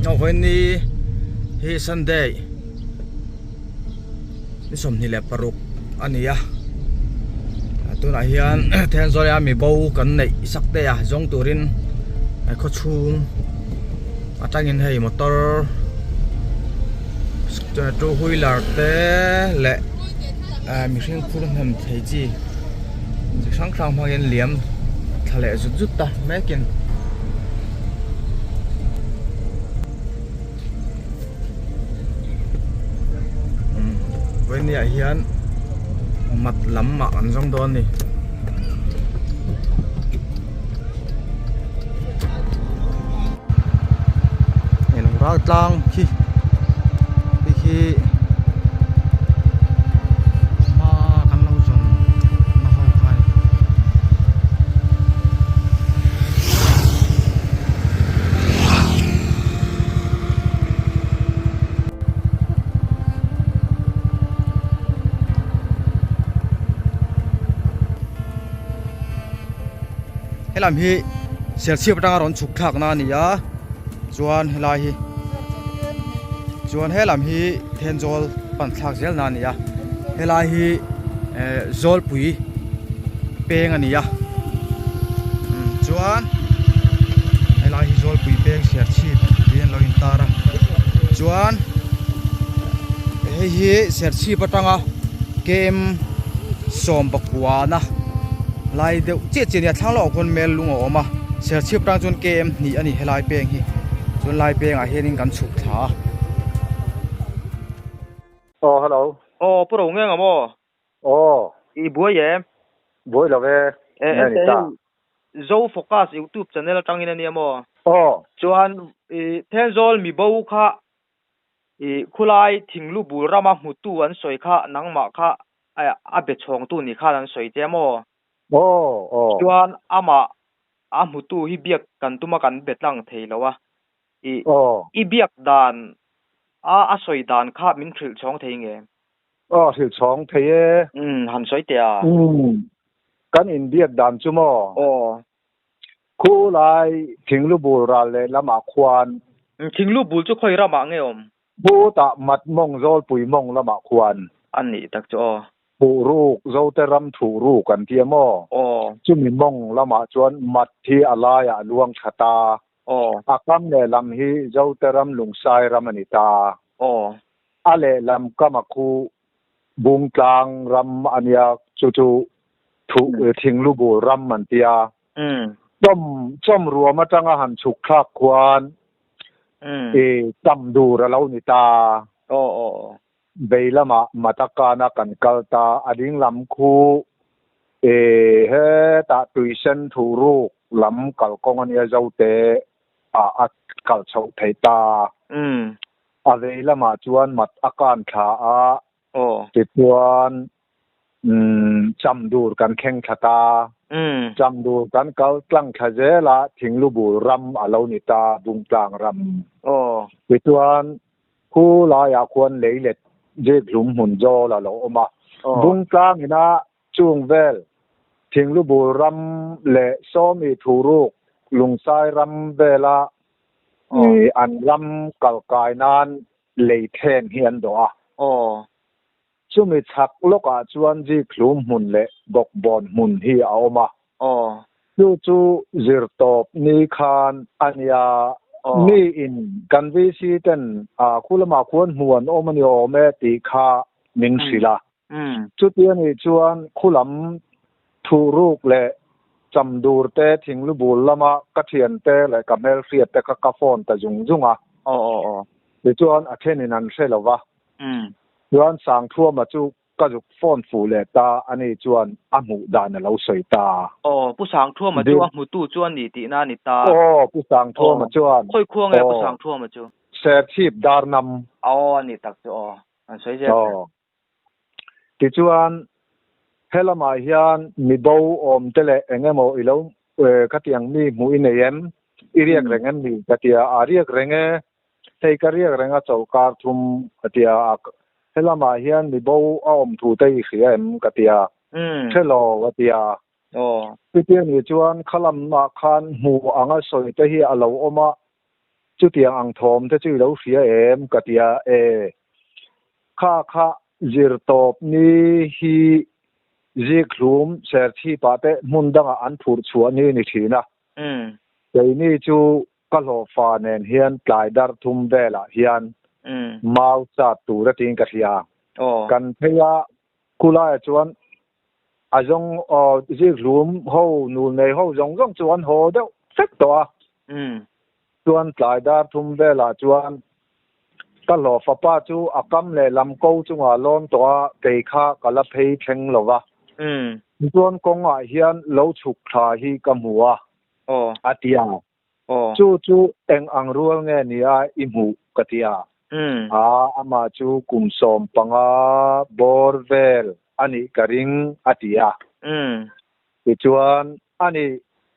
Aw vawiin hi Sunday ni 26 a ni a tunah hian Thenzawl a mi bo kan neih sak te a zawng turin khaw chhung atangin hei motor two wheeler te leh mihring phur hnem thei chi chi hrang hrang hmangin liam thla leh zut zut ta mekin. Vawinia hian mat lam mah an zawng dawn a ni. Hei lung ral tlang khi hei khi hma kan lo zawn na ho kha a ni. Helam hi Serchhip atanga rawn chhuk thlak na a ni a chuan helai hi chuan helam hi Thenzawl pan thlak zel na a ni a helai hi eh Zawlpui peng a ni a chuan helai hi Zawlpui peng Serchhip tiin an lo intar a chuan hei hi Serchhip atanga km 19 lai deuh chiah chiah a ni a thlang lawkah khuan mel lung a awm a Serchhip atang chuan km hnih a ni helai peng hi chuan lai pengah hianin kan chhuk thla a. Aw hello. Aw pu Ro Ngeng a maw? Aw. I buai em? Buai lo e. Nge ni ta? Zo Focus YouTube channel atangin a nia maw? Aw. Chuan i Thenzawl mibo kha i khulai thinglu bul rama hmutu an sawi kha nangmah kha a be chhawngtu ni khan an sawi che maw? Aw aw. Chuan amah a hmutu hi biak kan tuma kan be tlang thei lo a. I Aw. I biak dan a a sawi dan kha min hrilh chhawng thei nge? Aw hrilh chhawng thei e. Umm han sawi teh a. Umm kan inbiak dan chu maw? Aw. Khu lai thinglu bul ral leh lamah khuan. Thinglu bul chu khawi ramah nge awm? Khutah mat mawng zawlpui mawng lamah khuan. A nih tak chu aw. Thuh ruk, Zote ram thuh ruk an ti a maw? Aw. Chumi mawng lamah chuan mat hi a laiah a luang tha ta. Aw. A kam lehlam hi Zote ram Lungsai ram a ni ta. Aw. A lehlam kam a khu Bungtlang ram a nia, chu chu thuh Thinglubul ram an ti a. Chawm chawm ruam atanga han chhuk thlak khuan i tam dur a lo ni ta. Aw aw aw. Vei lamah Matakana kan kal ta, a ding lam khu i hetah tuisen thuh ruk lam kalkawng a nia Zote ah a kal chhoh theih ta. A vei lamah chuan mat a kan thla a, tichuan cham dur kan thleng thla ta. Cham dur kan kal tlang thla zel a, Thinglubul ram a lo ni ta, Bungtlang ram. Tichuan Khu laiah khuan lei let zik hlum hmun zawl a lo awm a. Bungtlang ina chung vel Thinglubul ram leh Sawmi Thuruk Lungsai ram vela an ram kalkai nan lei then hi an dawh a. Chumi chhak lawkah chuan zik hlum hmun leh bawkbawn hmun hi a awm a. Chu chu zirtawp ni khan a nia. Mi in kan VC ten khu lamah khuan hmu an awm a ni awm e tih kha min hrilh a. Chuti a nih chuan khu lam thuhruk leh chamdur te thinglubul lama ka thiante leh ka hmelhriat te kha ka phone ta zung zung a. Tichuan a thenin an hre lo va. Chuan Sangthuama chu ka zuk phone fuh leh ta a ni chuan a hmuh dan a lo sawi ta. Aw, Pu Sangthuama chu a hmutu chu a ni tihna a ni ta. Aw, Pu Sangthuama chuan. Khawi khua nge Pu Sangthuama chu? Serchhip Darnam. Aw, a ni tak chu aw. An sawi zel teh. Aw. Tichuan, helamah hian mibo awm te leh eng emaw i lo khatiang mi hmuh i nei em? I riak reng em ni? Ka ti a, a riak reng e. Hei ka riak reng a chawlhkar thum ka ti a, helamah hian mibo a awm thu te i hria em ka ti a, hre lo ka ti a. Chutia nih chuan khalamah khan hmu anga sawi te hi a lo awm a, Chutiang ang thawm te chu i lo hria em? Ka ti a, E, kha kha zirtawp ni hi zikhlum serchhipah te hmun dangah an phurh chhuah ni ni thin a. Keini chu ka hlawhfa nen hian tlai dar thum velah hian mau chat tur a tiin ka hria. Kan phei a, khulaiah chuan a zawng zikhlum ho nul nei ho zawng zawng chu an haw deuh vek tawh a. Chuan tlai dar thum velah chuan ka hlawhfa pa chu a kam leh lam ko chungah lawn tawh a, kei kha ka la phei thleng lo va. Chuan kawngah hian lo chhuk thla hi ka hmu a, a ti a. Chu chu eng ang rual nge nia i hmuh ka ti a. A, amah chu kum 15 bawr vel a nih ka ring a ti a. Tichuan a nih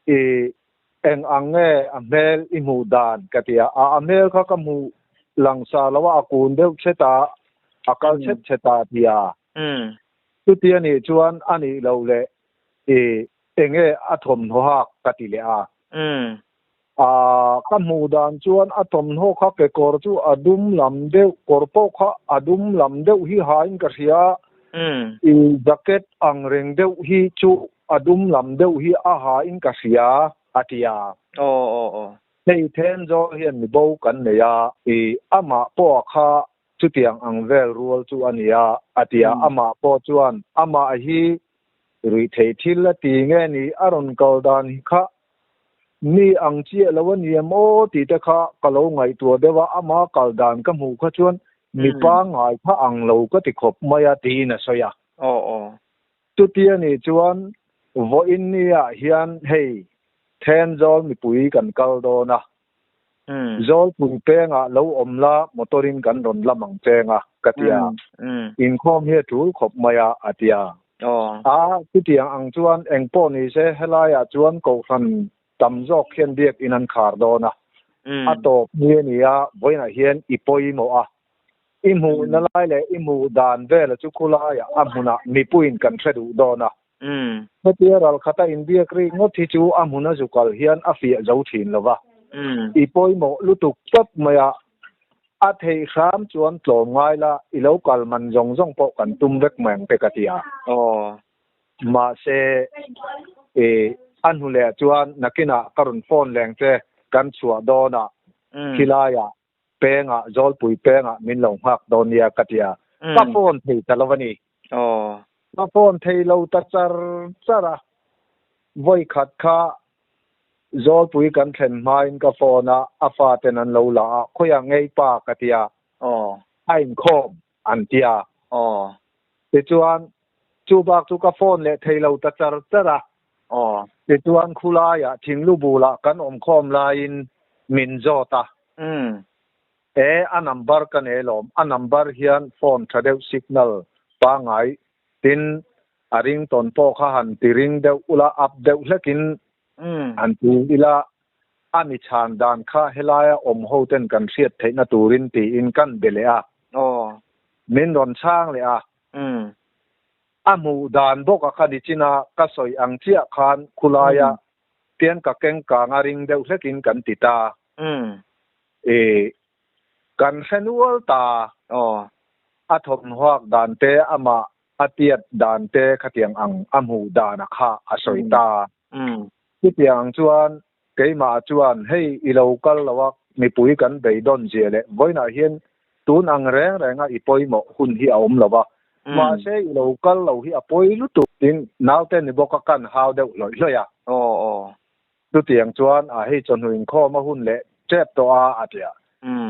i Eng ang nge a hmel i hmuh dan? ka ti a. A hmel kha ka hmuh langsa lo a, a kun deuh chhet a, a kal chhet chhet a ti a. Chuti a nih chuan a nih loh leh i eng nge a thawmhnaw hak? ka ti leh a. A, ka hmuh dan chuan a thawmhnaw kha kekawr chu a dum lam deuh, kawr pawh kha a dum lam deuh hi hain ka hria a, i jacket ang reng deuh hi chu A dum lam deuh hi a ha in ka hria a ti a. Aw aw aw. Hei Thenzawl hian mi bo kan nei a, i amah pawh a kha chutiang ang vel rual chu a nia a ti a. Amah pawh chuan amah hi ruihtheih thil a ti nge ni a rawn kal dan hi kha mi ang chiah lo a ni em aw tih te kha ka lo ngaihtuah deuh a, ama kal dan ka hmuh kha chuan mi pangngai kha ang lo ka ti khawp mai a tiin a sawi a. Aw aw. Chuti a nih chuan vawiin niah hian hei Thenzawl mipui kan kal dawn a, Zawlpui pengah lo awm la motor in kan rawn lam ang cheng a ka ti a, inkhawm hi a tul khawp mai a a ti a. A, chutiang ang chuan engpawh ni se helaiah chuan kohhran tam zawk hian biakin an khar dawn a, a tawp ni a ni a, vawiinah hian i pawimawh a, I hmuhna lai leh i hmuh dan vela chu khulaiah a hmunah mipuiin kan hre duh dawn a. Hetia ralkhata inbiak rik ngawt hi chu a hmuna zu kal hian a fiah zo thin lo va. I pawimawh lutuk tlat mai a, a theih hram chuan tlawm ngai la, i lo kal man zawng zawng pawh kan tum vek mai ang te ka ti a. Mahse, i a hnu leh chuan nakinah ka rawn phone leng che kan chhuah dawnah khilaiah Pengah, Zawlpui pengah min lo nghak dawn nia ka ti a, ka phone thei ta lo a ni. Ka phone thei lo ta char char a, vawi khat kha Zawlpui kan thlen hmain ka phone a, a faten an lo la a, khawiah ngei pa ka ti a, a inkhawm an ti a. Tichuan, chu bak chu ka phone leh thei lo ta char char a. Tichuan khulaiah thinglu bulah kan awmkhawm laiin min zawt a. E, a number ka nei lawm, a number hian phone tha deuh signal pangngai tin a ringtone pawh kha han ti ring deuh ula, up deuh hlekin han ti ila, a mi chhan dan kha helaia awm ho ten kan hriat theihna turin tiin kan be leh a. Min rawn chhang leh a. A hmuh dan bawk a kha nichina ka sawi ang chiah khan khulaia pian ka keng kang a ring deuh hlekin kan ti ta. I kan hre nual ta. A thawmhnuak dan te amah a tiat dan te khatiang ang a hmuh dan a kha a sawi ta. Chutiang ang chuan keimah chuan hei i lo kal lo a mipui kan beidawn zia leh vawiinah hian tun ang reng renga i pawimawh hun hi a awm lo va, mahse i lo kal lo hi a pawi lutuk. Tin, naute ni bawk a kan hau deuh hlawih hlawih a. Chutiang chuan a hei chawhnu inkhawm a hun leh tep tawh a a ti a.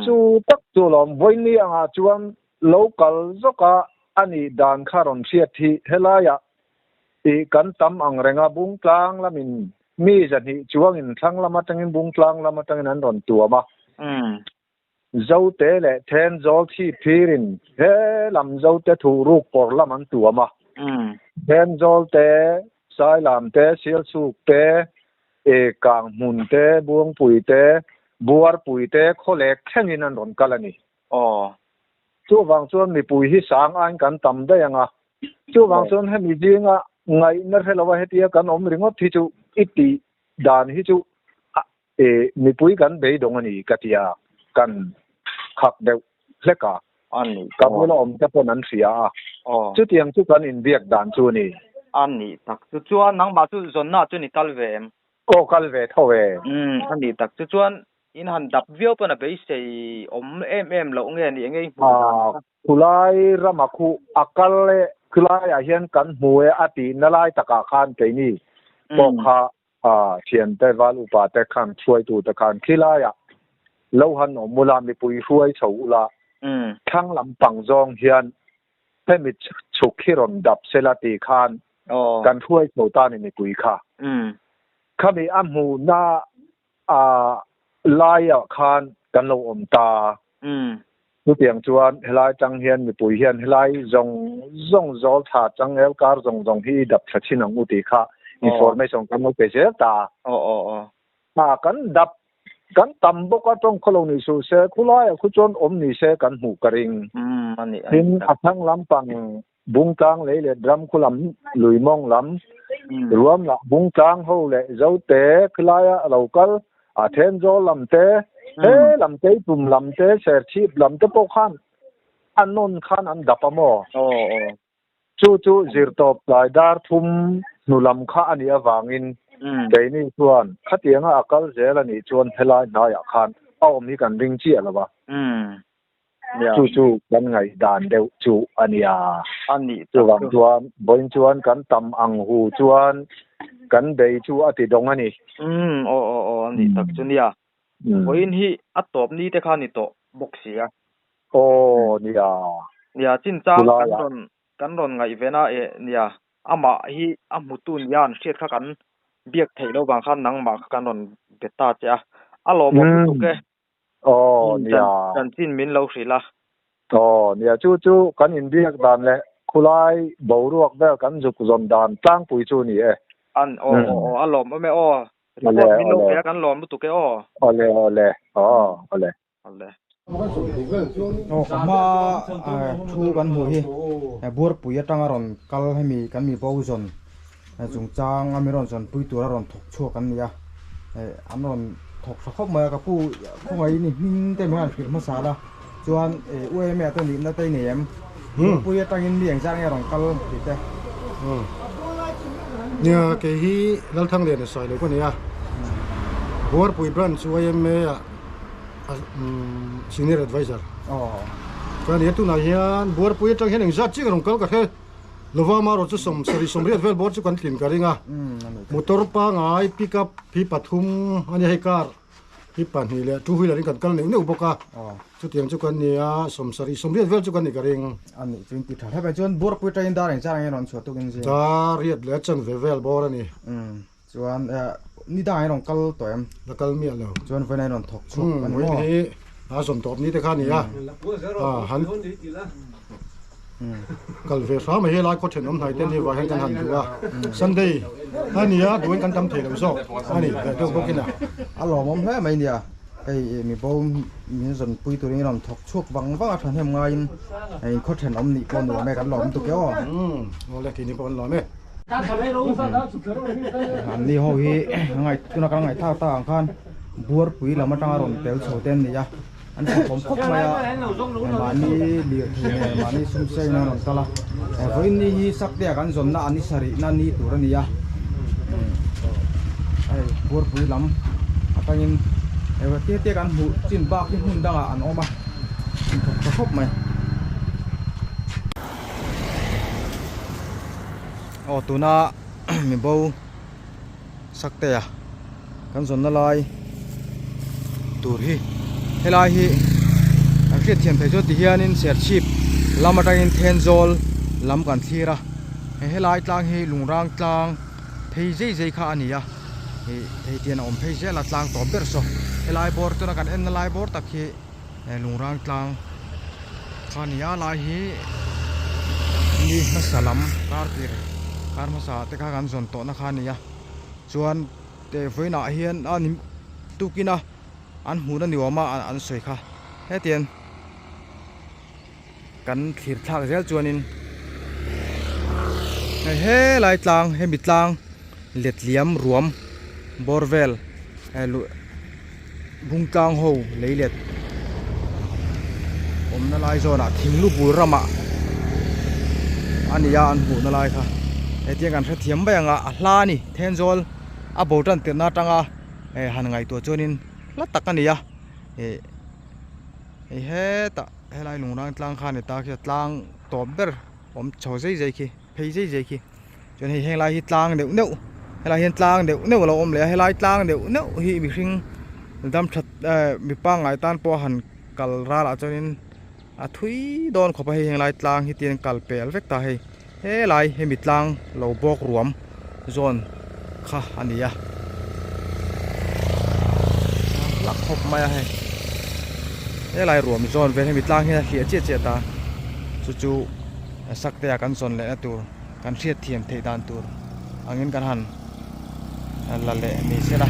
Chu tak chu lawm vawiinni angah chuan lo kal zawk a a nih dan kha rawn hriat hi helaiah I kan tam ang reng a, Bungtlang lamin mi zahnih chuangin thlang lam atangin Bungtlang lam atangin an rawn tuam a. Zote leh Thenzawl chhip phirin he lam Zote thuhruk pawr lam an tuam a. Thenzawl te, Sailam te, Sialsuk te, Kanghmun te, Buangpui te, Buarpui te khawlek thlengin an rawn kal a ni. Chuvang chuan mipui hi sang aiin kan tam daih ang a. Chuvang chuan hemi zinga ngaihna hre lova hetia kan awm ringawt hi chu i tih dan hi chu mipui kan beidawng a ni ka ti a. kan khak deuh hlek a. Ka bula awm te pawn an hria a. Chutiang chu kan inbiak dan chu a ni. A nih tak chu chuan nangmah chu zawnna chuan i kal ve em? Aw kal ve tho e. Umm a nih tak chu chuan in han dap viau pawn a beisei awm em em loh nge ni enge i hmuh dan kha? Khulai rama khu a kal e, khulaiah hian kan hmu e a tihna lai takah khan keini pawh kha thiante val upa te khan hruaitute khan khilaiah lo han awm ula mipui hruai chho ula thlang lampang zawng hian hemi chhuk hi rawn dap sela tih khan kan hruai chho ta ni mipui kha. Khami a hmuhna a laiah khan kan lo awm ta. Chutiang chuan helai tang hian mipui hian helai zawng zawng zawl tha changel kar zawng zawng hi i dap thla thin ang u tih kha information kan lo pe zel ta. A kan dap kan tam bawk a tawng khawlo ni suh se khulaiah khu chuan awm ni se kan hmuh ka ring. Tin a thlang lampang Bungtlang lei leh ram khu lam, lui mawng lam, ruam lah Bungtlang ho leh Zote khilaia a lo kal, a Thenzawl lam te, he lam Keipum lam te, Serchhip lam te pawh khan a nawn khan an dap a maw? Chu chu zirtawp tlai dar thum hnu lam kha a nih avangin keini chuan khatianga a kal zel a nih chuan helai hnaiah khan a awm hi kan ring chiah lo va. Chu chu kan ngaihdan deuh chu a nia. Chuvang chuan vawiin chuan kan tam ang hu chuan kan bei chu a ti dawng a ni. Umm aw aw aw a nih tak chu nia. Vawiin hi a tawp ni te kha a ni tawh bawk si a. Aw nia. Nia chinchang kan rawn kan rawn ngaihven a eh nia amah hi a hmutu nia an hriat kha kan biak theih loh vang khan nangmah kha kan rawn be ta che a. A lawmawm lutuk e. Aw nia. Chanchin min lo hrilh a. Aw nia chu chu kan inbiak dan leh khulai boruak vel kan zuk zawn dan tlangpui chu ni e. An aw aw aw a lawm awm e aw. Report min lo pe a kan lawm lutuk e aw. Awle awle aw awle. Awle. Aw ka hma thu kan hmuh hi Buarpui atanga rawn kal hemi kan mi bo zawn chungchang a mi rawn zawnpui tura rawn thawk chhuak an ni a an rawn thawk tha khawp mai a ka pu khawngaih ni hming te min han hrilh hmasa la chuan u em em te nihna te i nei em pui atangin mi engzat nge rawn kal tih te Nia kei hi Lalthangliana sawi lo ka ni a Buarpui branch YMA ah senior advisor ka ni a tunah hian Buarpui atang hian engzat chiah rawn kal ka hre Lova marawh chu sawm sarih sawmriat vel bawr chu kan tlin ka ring a, motor pangai pick up hi pathum a nia hei car hi pahnih leh two wheeler in kan kal neuh neuh bawk a, chutiang chu kan ni a sawm sarih sawmriat vel chu kan ni ka ring. A nih chu in ti tha hle mai chuan bawr pui atangin dar engchang engin rawn chhuah tuk in zing. Dar riat leh a chanve vel bawr a ni. Chuan ni dangah in rawn kal tawh em? La kal miah lo. Chuan vawiin a in rawn thawk chhuak a ni maw? Vawiin hi a zawm tawp ni te kha a ni a. Han kal ve hram a helai khaw thenawm hnai te ni vah hian kan han duh a. Sunday a ni a, duhin kan tam thei lo zawk a ni leh deuh bawkin a. A lawmawm hle mai nia. Hei mi bo min zawnpui turin in rawn thawk chhuak vang vang a thahnem ngaiin inkhaw thenawm nih pawh nuam e kan lawm tuk e aw. Awle keini pawh kan lawm e. An ni ho hi tuna kan ngaihthlak tak ang khan buarpui lam atanga rawn tel chho te an ni a an thawkawm khawp mai a mahni lirthei nen mahni sum seng in an rawn kal a vawiin ni hi saktea kan zawnna an ni sarihna ni tur a ni a hei buarpui lam atangin te te kan hmuh chin bak hi hmun dangah an awm a an thawk tha khawp mai. Aw tuna mi bo saktea kan zawnna lai tur hi helai hi kan hriat thiam thei chuan tihianin serchhip lam atangin thenzawl lam kan thlir a he helai tlang hi lungrang tlang phei zei zei kha a ni a ih hei tian a awm phei zel a tlang tawp ber saw helai bawr tuna kan enna lai bawr tak hi. He lungrang tlang kha ni a lai hi ni hmasa lam kar tir kar hmasa te kha kan zawn tawhna kha a ni a chuan teh vawiinah hian a ni tukin a an hmuhna ni awm a an sawi kha hetiang kan thlir thlak zel chuanin hei helai tlang hemi tlang letliam ruam bawr vel hei luh bung tlang ho lei let. Awmna lai zawnah thinglu bul ramah a ni a an hmuhna lai kha hetiang kan hrethiam mai ang a a hla a ni Thenzawl a bo tan tirhna atanga eh han ngaihtuah chuanin hla tak a ni a ih hei hetah helai lungrang tlang kha a ni ta khi a tlang tawp ber awm chho zai zai khi phei zai zai khi chuan hei henglai hi tlang neuh neuh helai hian tlang neuh neuh a lo awm leh a helai tlang neuh neuh hi mihring dam that eh mi pangngai tan pawh a han kal ralah chuanin a thui dawn khawp a hei henglai tlang hi tian kal pel vek ta hei helai hemi tlang lo bawk ruam zawn kha a ni a hlak khawp mai a hei helai ruam zawn vel hemi tlang hian a hliah chiah chiah ta chu chu sakte ah kan zawn lehna tur kan hriat thiam theih dan tur angin kan han la leh ni sela.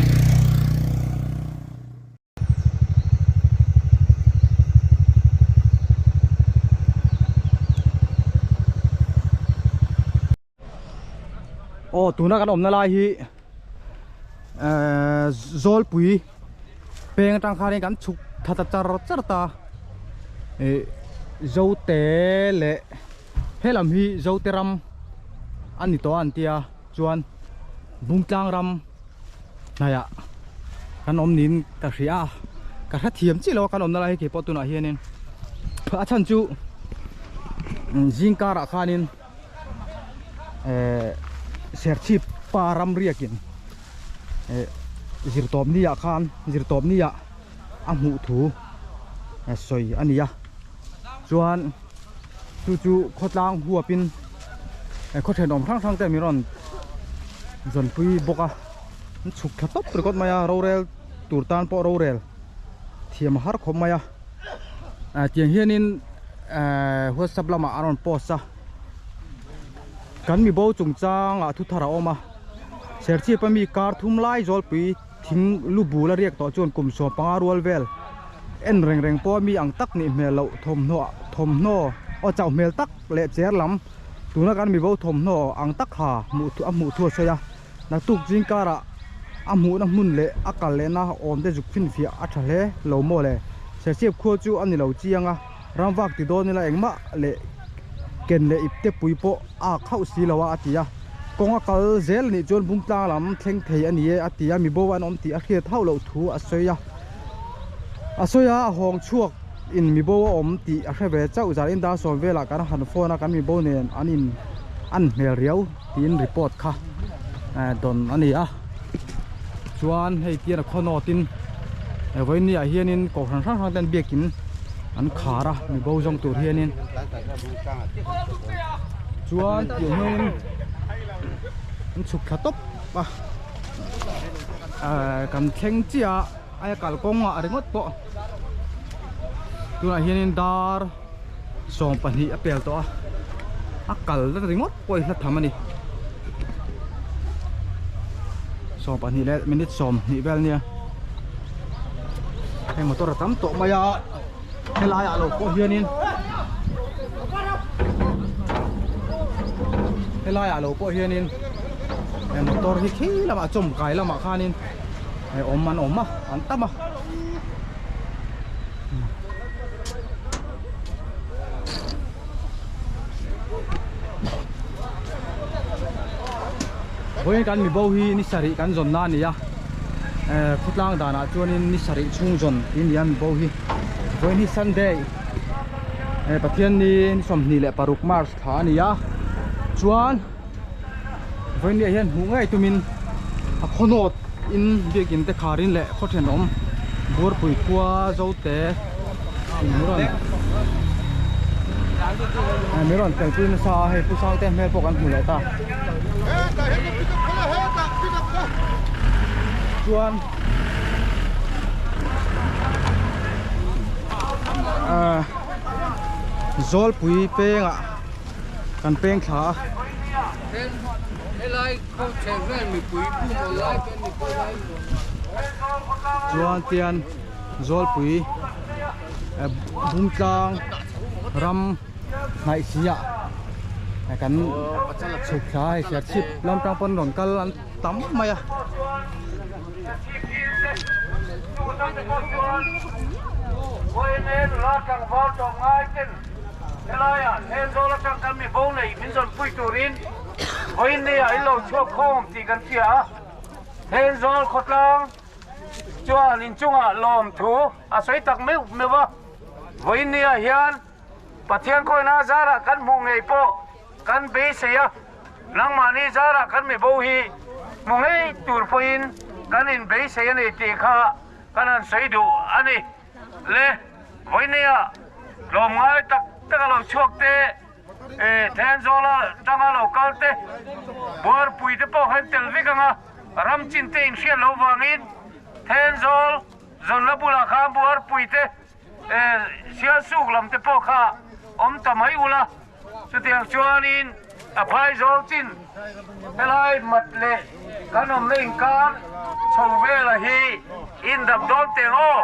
Aw tuna kan awmna lai hi ehh Zawlpui peng atang khanin kan chhuk tha ta char char ta ih Zote leh helam hi Zote ram a ni tawh a an tia chuan Bungtlang ram hnaiah kan awm niin ka hria a ka hrethiam chiah lo a kan awmna lai hi keipawh tunah hianin a chhan chu zing karah khanin eh Serchhip pa ram riakin eh zirtawp ni ah khan zirtawp ni ah a hmuh thu sawi a ni a chuan chu chu khawtlang huapin khaw thenawm hrang hrang te min rawn zawnpui bawk a an chhuk thla tawp ringawt mai a rorel tur tan pawh rorel thiam a har khawp mai a tiang hianin whatsapp lamah a rawn post a kan mi bo chungchangah thu thar a awm a Serchhip ami kar thum lai zawlpui thing lu bul a riak tawh chuan kum 15 rual vel en reng reng pawh mi ang tak nih hmel loh thawmhnaw thawmhnaw aw chauh hmel tak leh cher lam tuna kan mi bo thawmhnaw ang tak ha hmuh a hmuh thu a sawi a naktuk zing karah a hmuhna hmun leh a kal lehna awm te zuk finfiah a tha hle lo maw le Serchhip khua chu a ni lo chiang a ramvak ti dawn ila engmah leh ken leh ip te pui pawh a khauh si lo a a ti a kawng a kal zel anih chuan bungtlang lam thleng thei a ni e a ti a mi bo an awm tih a hriat hauh loh thu a sawi a a sawi a a hawng chhuak in mi bo a awm tih a hre ve chauh zan in dar sawm velah kan han phone a kan mi bo nen an in an hmel riau tiin report kha dawn a ni a chuan hei tian a khaw nawt in vawiin ah hianin kohhran hrang hrang te an biakin an khar a mi bo zawng tur hianin chuan tiang hianin an chhuk thla tawp a kan thleng chiah a aia kalkawng ah ringawt pawh tunah hianin dar 12 a pel tawh a a kal ringawt pawh hi hla tham a ni 12 leh minute 20 vel nia heng motor a tam tawh mai a helai ah lo pawh hianin helai ah lo pawh hianin he motor hi khi lamah chawmkai lamah khanin hei awm an awm a an tam a. Vawiin kan mi bo hi ni sarih kan zawn na a ni a eh khawtlang danah chuanin ni sarih chhung zawn tih a ni a mi bo hi vawiin hi Sunday eh Pathian ni ni 26 March thla a ni a chuan vawiin ni ah hian hmuh ngei tumin a khaw nawt in biakin te kharin leh khaw thenawm Buarpui khua Zote Mi rawn telpui nasa a hei Pu Sangte hmel pawh kan hmu leh ta chuan ahh Zawlpui pengah kan peng thla a. Chuan tian. Zawlpui Bungtlang ram hnaih si ah kan chhuk thla a hei Serchhip lam tang pawn rawn kal an tam mai a. Yma nula tlangval tawm ngai ten helaiah Thenzawl atang kan mi bo nei min zawn pui turin vawiin neiah in lo chhuak khawm tih kan hria a. Thenzawl khawtlang chuan inchungah lawmthu a sawi tak meuh meuh a. Vawiin neiah hian Pathian khawina zarah kan hmuh ngei pawh kan beisei a, nangmahni zarah kan mi bo hi hmu ngei tur pawhin kan inbeisei a ni tih kha kan han sawi duh a ni. Le, vawinia tlawmngai tak tak a lo chhuak te, Thenzawl-a tanga lo kal te, Buarpui te pawh khan tel vek ang a, ram chin te inhriat loh vangin Thenzawl zawnna bulah khan Buarpui te, Sialsuk lam te pawh kha awm ta mai ula, chutiang chuanin a phai zawl chin helai mat leh kan awmna inkar chho vela hi in dap dawn teng aw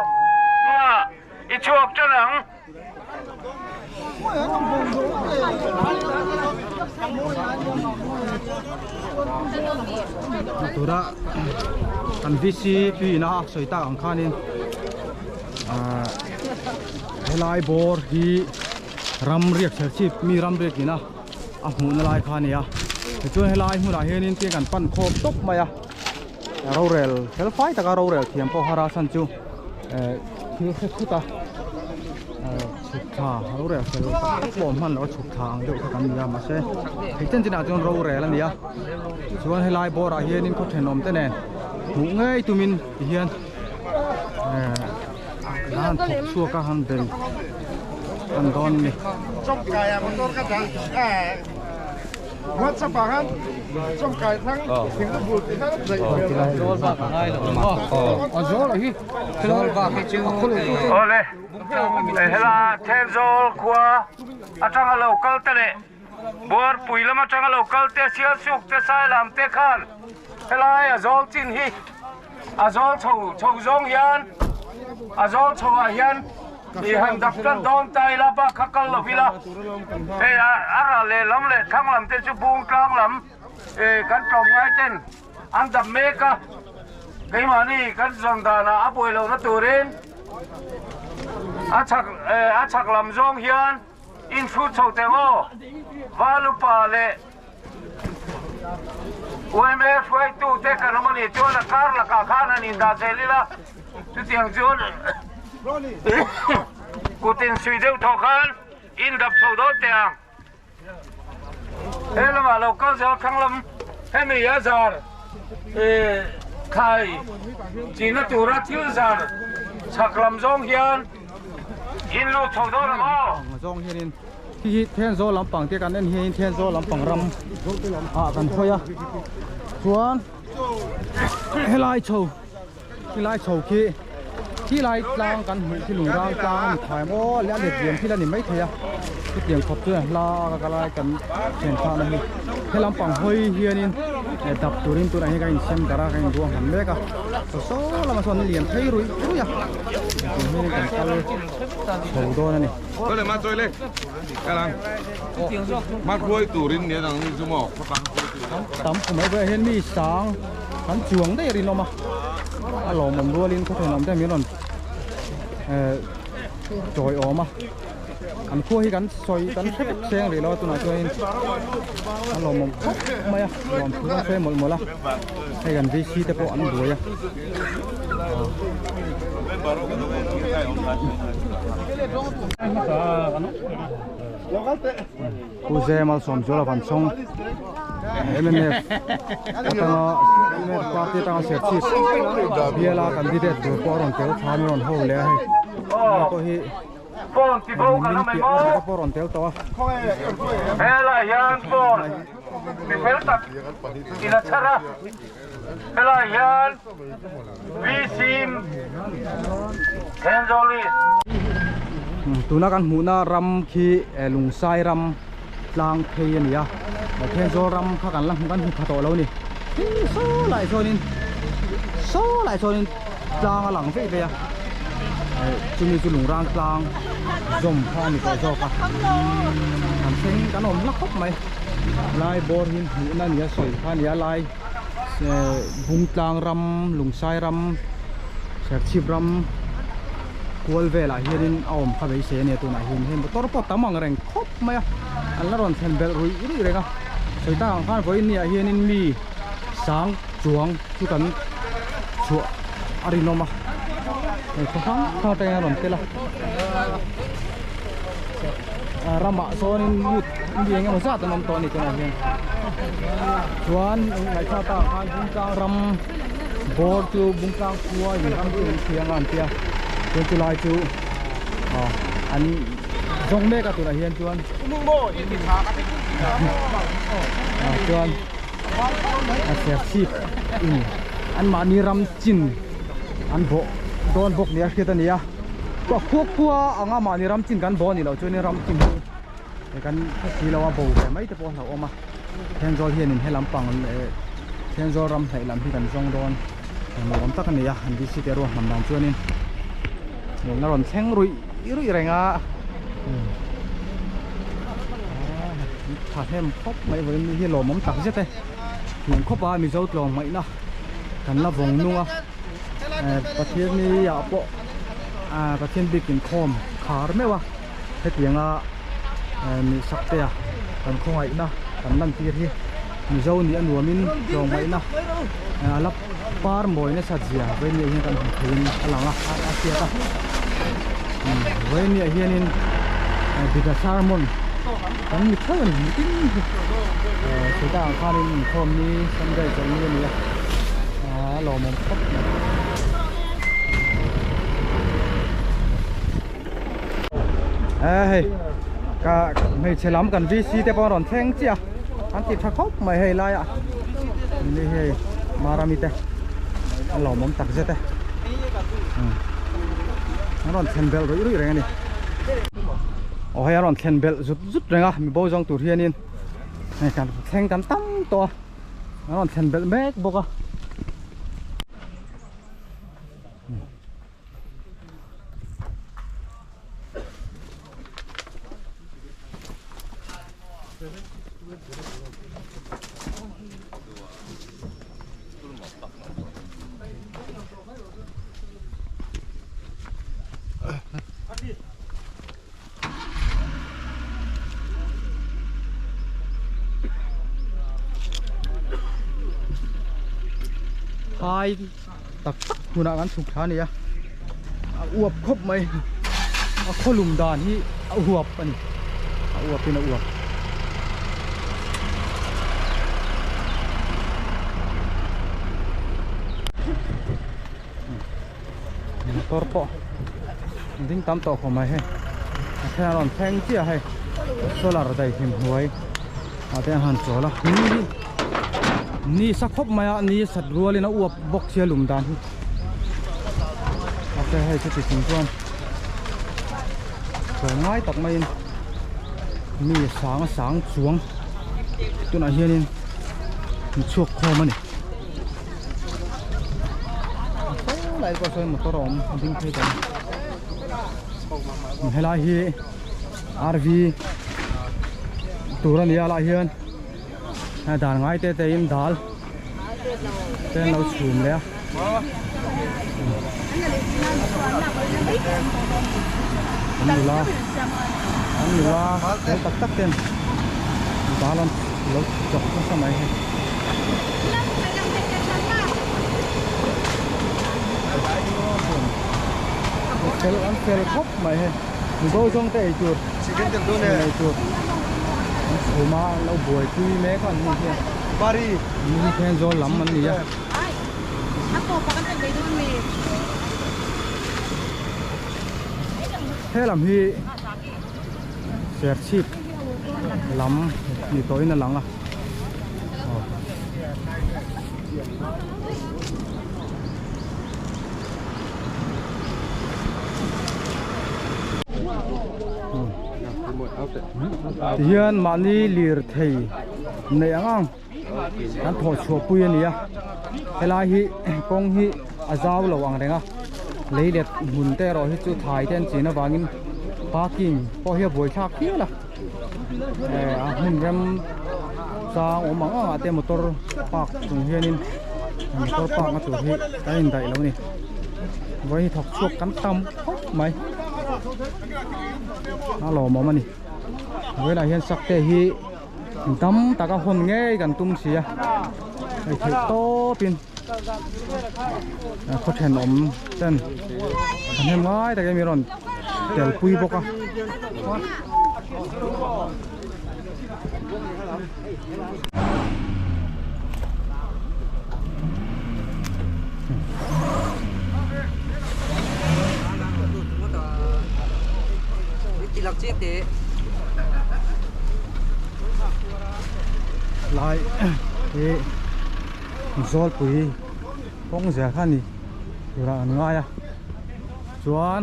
nia i chhuak tan ang. Tura kan VCP ina a sawi tak ang khanin helai bawr hi ram riak Serchhip mi ram riak ina a hmuhna lai kha a ni a tichuan helai hmunah hianin tiang kan pan khawm tawp mai a rorel fel fai taka rorel thiam pawh hara chhan chu thil hre thut a chhuk thla rorel fel tak pawh hman loh a chhuk thla ang deuh kha kan ni a mahse hei chen chinah chuan rorel a ni a chuan helai bawrah hianin khaw thenawm te nen hmuh ngei tumin tihian han thawk chhuak a han bei an dawn a ni. Awle, hela Thenzawl khua atanga lo kal te leh Buarpui lam atanga lo kal te, Sialsuk te, Sailam te khan helai a zawl chin hi a zawl chho chho zawng hian a zawl chho ah hian i han dap tlat dawn ta ila bak kha kal lo ila hei a a ral leh lam leh thlang lam te chu bung tlang lam kan tlawm ngai ten an dap mek a keimahni kan zawn danah a buai lohna turin a chhak a chhak lam zawng hian inhrut chho teh maw Valupa leh UMA hruaitute kan awm a nih chuan a kar lakah khan han indah zel ila, chutiang chuan kut insuih deuh thawh khan indap chho dawn teh ang. He lamah lo kal zel thlang lam hemi a zar thlai chihna tura thil zar chhak lam zawng hian in lut chho dawn ang aw. Khi hi Thenzawl lampang te kan en hian Thenzawl lampang ram ah kan hawi a chuan helai chho helai chho khi khilai tlang kan hmuh khi lungrang tlang a ni thai maw leh a let liam thil a ni maithei a chutiang khawp chuan hla a ka lai kan thian thlakna hi he lampang hawi hianin dap turin tunah hian kan insem darh a kan inruahman mek a saw saw lamah sawn a lian phei ruih ruih a tiang hianin kan kal chho dawn a ni. Tam kum mai buaiah hian mi sang kan chuang daih a rinawm a a lawmawm rualin khaw thenawm te min rawn eh tawiawm a an khua hi kan sawi kan hre vek seng rih lo a tunah chuanin a lawmawm khawp mai a lawmthu kan sawi mawlh mawlh a hei kan VC te pawh an buai a. Pu Zemal Sawmzuala Vanchhawng mnf atanga mnf party atanga Serchhip biala candidate tur pawh a rawn tel thla a ni rawn ho leh a hei pawh hi Phone ti bo kan awm em aw pawh rawn tel tawh a helai hian phone mi fel tak in a chhar a. Helai hian VC Thenzawl Tuna kan hmuhna ram khi Lungsai ram tlang phei a ni a, Thenzawl ram kha kan la hmu kan hmu pha tawh lo a ni. Saw lai chuanin saw lai chuanin tlang a lang veih veih a, chumi chu Lungrang tlang zawm kha a ni tawh zawk a, kan thleng kan awm hla khawp mai. Lai bawr hi hmuhna a ni a sawi kha a ni a lai Bungtlang ram Lungsai ram Serchhip ram. kual velah hianin a awm kha beisei a nia tunah hian hei motor pawh tam ang reng khawp mai a an la rawn thlen belh ruih ruih reng a sawi tak ang khan vawiin ni ah hianin mi sang chuang chu kan chhuah a rinawm a hei khaw hrang hrang atangin a rawn tel a ramah sawnin lut mi eng emaw zat an awm tawh a ni tunah hian chuan ngaihthlak takah khan Bungtlang ram bawr chu Bungtlang khua in ram chu an thiang a an tia chuan chulai chu ah an zawng mek a tunah hian chuan ah chuan a serchhip in anmahni ram chin an bawh dawn bawk nia hriat a ni a khua khua anga mahni ram chin kan bawh a nih loh chuan ram chin hi he kan hre si lo a bo ve mai te pawh a hlauhawm a Thenzawl hianin he lampang leh Thenzawl ram hnaih lam hi kan zawng dawn nuam tak a ni a an VC te ruahman dan chuanin nuamna rawn thleng ruih ruih reng a tha hnem khawp mai vawiin hi lawmawm tak zet e nuam khawp a Mizo tlawm ngaihna kan la vawng nung a Pathian ni ah pawh Pathian bik inkhawm khar meuh a. Hetianga mihsak te a kan khawngaihna kan lantir hi Mizo nih a nuamin tlawmngaihna a la par mawi nasat zia Vawinia hian kan hmu theiin a lang a a hriat a Vawinia hianin Bida sermon kan mi theuh a ni mitin hi chutah ang khanin inkhawm ni Sunday chawlhni a ni a a lawmawm khawp mai. Hei ka hmeichhe lam kan VC te pawh a rawn thleng chiah a an ti tha khawp mai hei laiah ni hei Marami te a lawmawm tak zet e an rawn thlen belh ruih ruih reng a ni aw hei a rawn thlen belh zut zut reng a mi bo zawng tur hianin hei kan thleng kan tam tawh a an rawn thlen belh mek bawk a. Hai tak tak hmunah kan chhuk thla a ni a a uap khawp mai a khawlum dan hi a uap a ni a uap in a uap. Motor pawh ding tam tawh khawp mai hei a then a rawn thleng chiah hei solar daihlim hnuai ah te an han chawl a ni hi ni sa khawp mai a ni sat rualin a uap bawk sia lum dan hi ok hei chuti chung chuan chawl ngai tak maiin mi sang sang chuang tunah hianin an chhuak khawm a ni. Saw lai pawh sawn motor a awm a ding phei ta a helai hi RV tur a ni a lah hian dan ngai te te in dal te an lo chhum leh a an nula an nula fel tak tak ten dal an lo chawk nasa mai hei. Fel an fel khawp mai hei mibo zawng te ei tur ei tur an chhum a an lo buaipui mek a an ni hian an ni hi Thenzawl lam an ni a. He lam hi Serchhip lam ni tawhin a lang a. Tihian mahni lirthei neih ang ang kan thawh chhuah pui a ni a helai hi kawng hi a zau lo ang reng a lei let hmun te erawh hi chu thai te an chin avangin parking pawh hi a buaithlak hial a a hmun rem chang awm ang ang ah te motor park chung hianin motor park na tur hi kan indaih lo a ni vawiin hi thawk chhuak kan tam khawp. mai a lawmawm a ni vawilah hian sakte hi dam taka hawn ngei kan tum si a hei theih tawpin khaw thenawm ten an hnem ngai takin min rawn tel pui bawk a. Lai hi zawlpui kawng zel kha a ni turah an ngai a chuan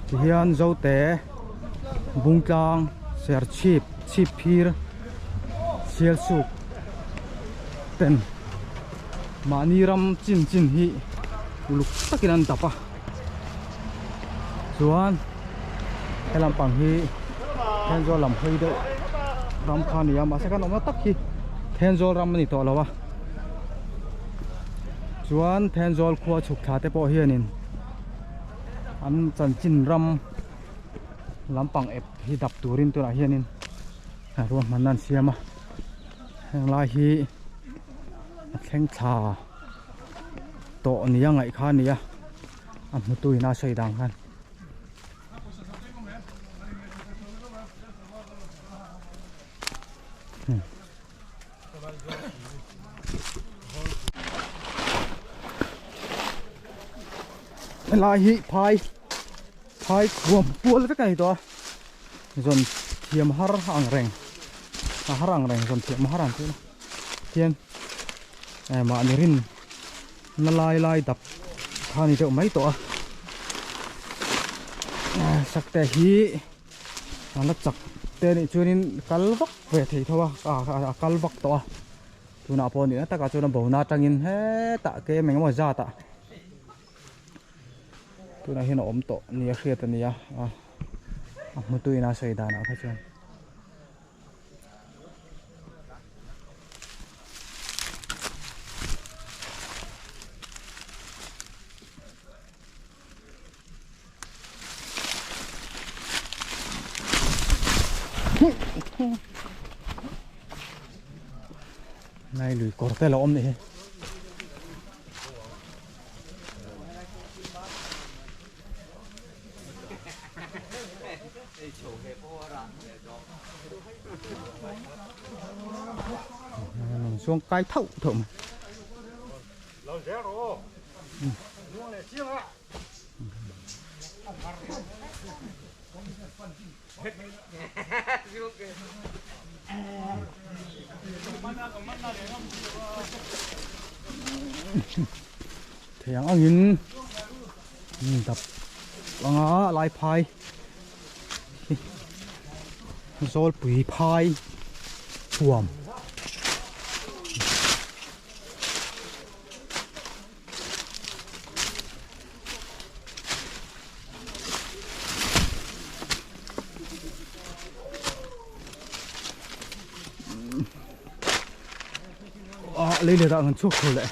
tihian zote bungtlang serchhip chhip phir sialsuk ten mahni ram chin chin hi uluk takin an dap a chuan he lampang hi Thenzawl lam hawi deuh ram kha a ni a mahse kan awmna tak hi Thenzawl ram a ni tawh lo a chuan Thenzawl khua chhuk thla te pawh hianin an chanchin ram lampang ep hi dap turin tunah hianin ruahmanna an siam a heng lai hi a thleng thla tawh nia ngaih kha a ni a a hmutu in a sawi dan khan. Helai hi phai phai khuam pual vek a ni tawh a zawn thiam har ang reng a har ang reng zawn thiam har ang tih na tian eh mahni rin na lai lai dap kha a ni deuh mai tawh a sakte hi a la chak te anih chuanin kal vak ve thei tho a a kal vak tawh a tunah pawh nihna takah chuan a bona atangin hetah ke eng emaw zat ah tunah hian a awm tawh nia hriat a ni a a hmutuin a sawi danah kha chuan. Nai lui kawr te lo awm nih hi. Chuang kai thauh thauh mai. Thei ang angin dap anga lai phai zawlpui phai huam. Ah lei leh dah kan chhuak tho leh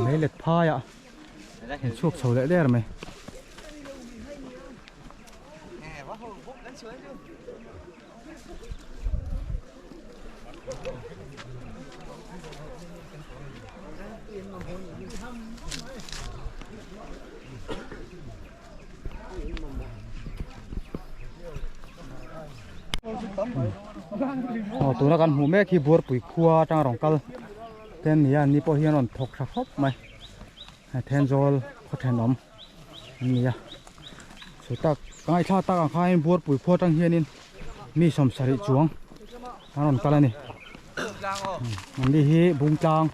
lei let phai ah kan chhuak chho leh der mai. Aw tuna kan hmuh mek hi Buarpui khua atanga rawn kal te an ni a an ni pawh hian rawn thawk tha khawp mai. Thenzawl khaw thenawm an ni a chu tak ka ngaihthlak tak ang khain Buarpui khua atang hianin mi sawmsarih chuang an rawn kal a ni an ni hi Bungtlang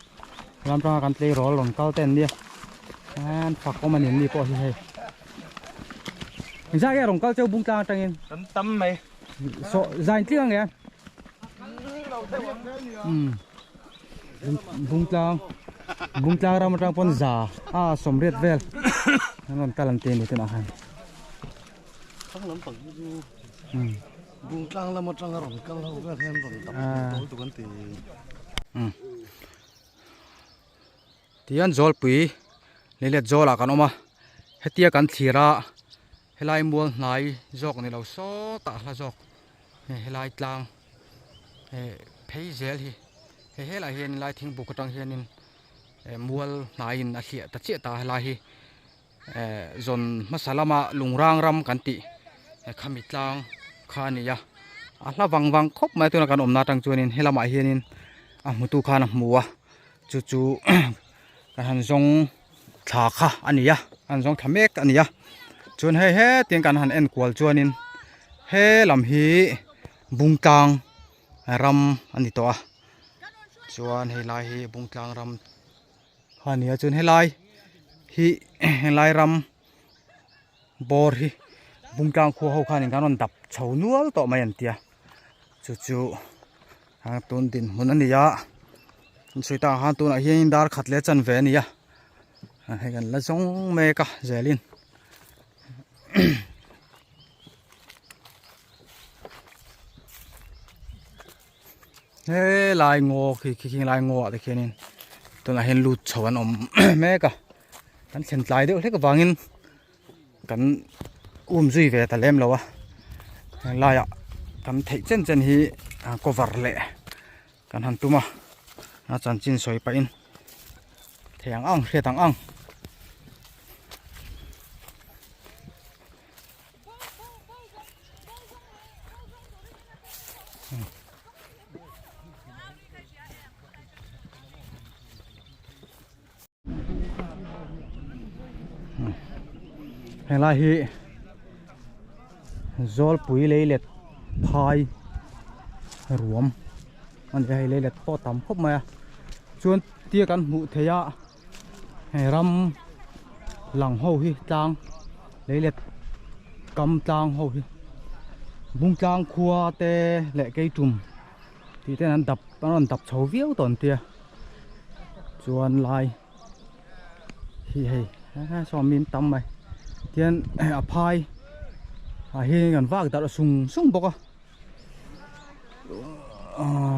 lam atanga kan tleirawl rawn kal te an nia an fak awm a ni an ni pawh hi hei engzah nge rawn kal cheu Bungtlang atangin tam tam mai saw zain tling ang nge umm. Bungtlang Bungtlang ram atang pawn za a sawmriat vel an rawn kal an ti a ni tunah khan. Bungtlang lam atanga rawn kal ho vel hian rawn dap tawl tuk an ti. Tihian Zawlpui leilet zawlah kan awm a, hetia kan thlir a helai mual hnai zawk ni lo sawtah hla zawk hei helai tlang eh phei zel hi hei helaiah hian lai thingbuk atang hianin eh mual hnaiin a hliah ta chiah ta helai hi. Eh zawn hmasa lama lungrang ram kan tih khami tlang kha a ni a a hla vang vang khawp mai a tuna kan awmna atang chuanin helamah hianin a hmutu khan a hmu a chu chu kan han zawng thla kha a ni a an zawng thla mek a ni a chuan hei hetiang kan han en kual chuanin he lam hi bungtlang ram a ni tawh a chuan helai hi bungtlang ram. A nia chuan helai hi helai ram bawr hi Bungtlang khua ho khanin kan rawn dap chho nual tawh mai an tia chu chu tun dinhmun a ni a an sawi takah khan tunah hianin dar khat leh chanve a ni a hei kan la zawng mek a zelin. Helai ngaw khi khi khi lai ngaw ah te khianin tunah hian lut chho an awm mek a kan thlen tlai deuh hlek avangin kan um zui ve ta lem lo a helaiah kan theih chen chen hi cover leh kan han tum a a chanchin sawi pahin thei ang ang hriat ang ang. Helai hi Zawlpui leilet phai ruam a ni a hei leilet pawh a tam khawp mai a chuan tia kan hmuh theih a Hei ram lang ho hi tlang leilet kam tlang ho hi Bungtlang khua te leh Keitum tih ten an dap an rawn dap chho viau tawh an tia chuan lai hi hei saw min tam mai tian a phai ah hian kan vak darh sung sung bawk a.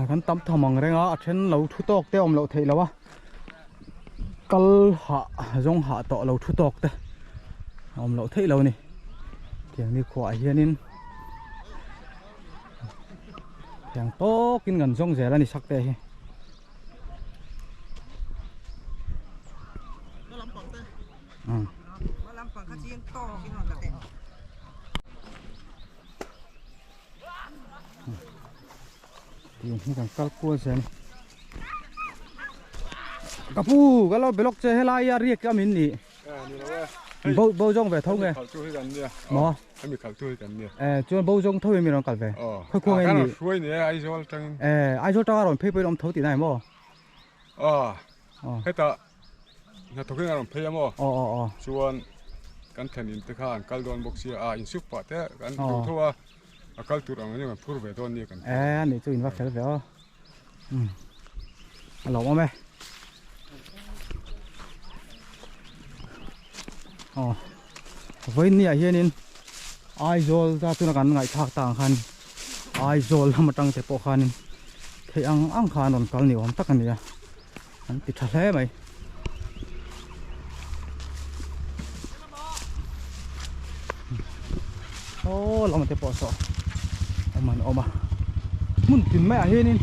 Kan tam tham ang reng a a then lo thu tawk te awm loh theih loh a kal hah zawng hah tawh lo thu tawk te awm loh theih lo a ni tiang ni khuaah hianin tiang tawkin kan zawng zel a ni sak te hi. Tiang hi kan kal kual zel a ni ka pu ka lo belawk che helai a riak a min nih bo bo zawng ve tho nge maw eh chuan bo zawng tho in mi rawn kal ve khawi khuang nge ni eh Aizawl tanga rawn phei pawhin awm tho tih na emaw hetah hnathawk in a rawn phei a maw chuan kan thlen in te kha an kal dawn bawk sia a insuk pah te kan duh tho a a kal tur ang an phur ve dawn nia kan e ani chu in va fel ve aw a lo awm e aw vawiin ni ah hianin Aizawl ta tuna kan ngaihthlak ta ang khan Aizawl lam atang te pawh khanin theih ang ang khan rawn kal ni awm tak a ni a an ti tha hle mai. Aw lam te pawh saw awm an awm a hmun tin maiah hianin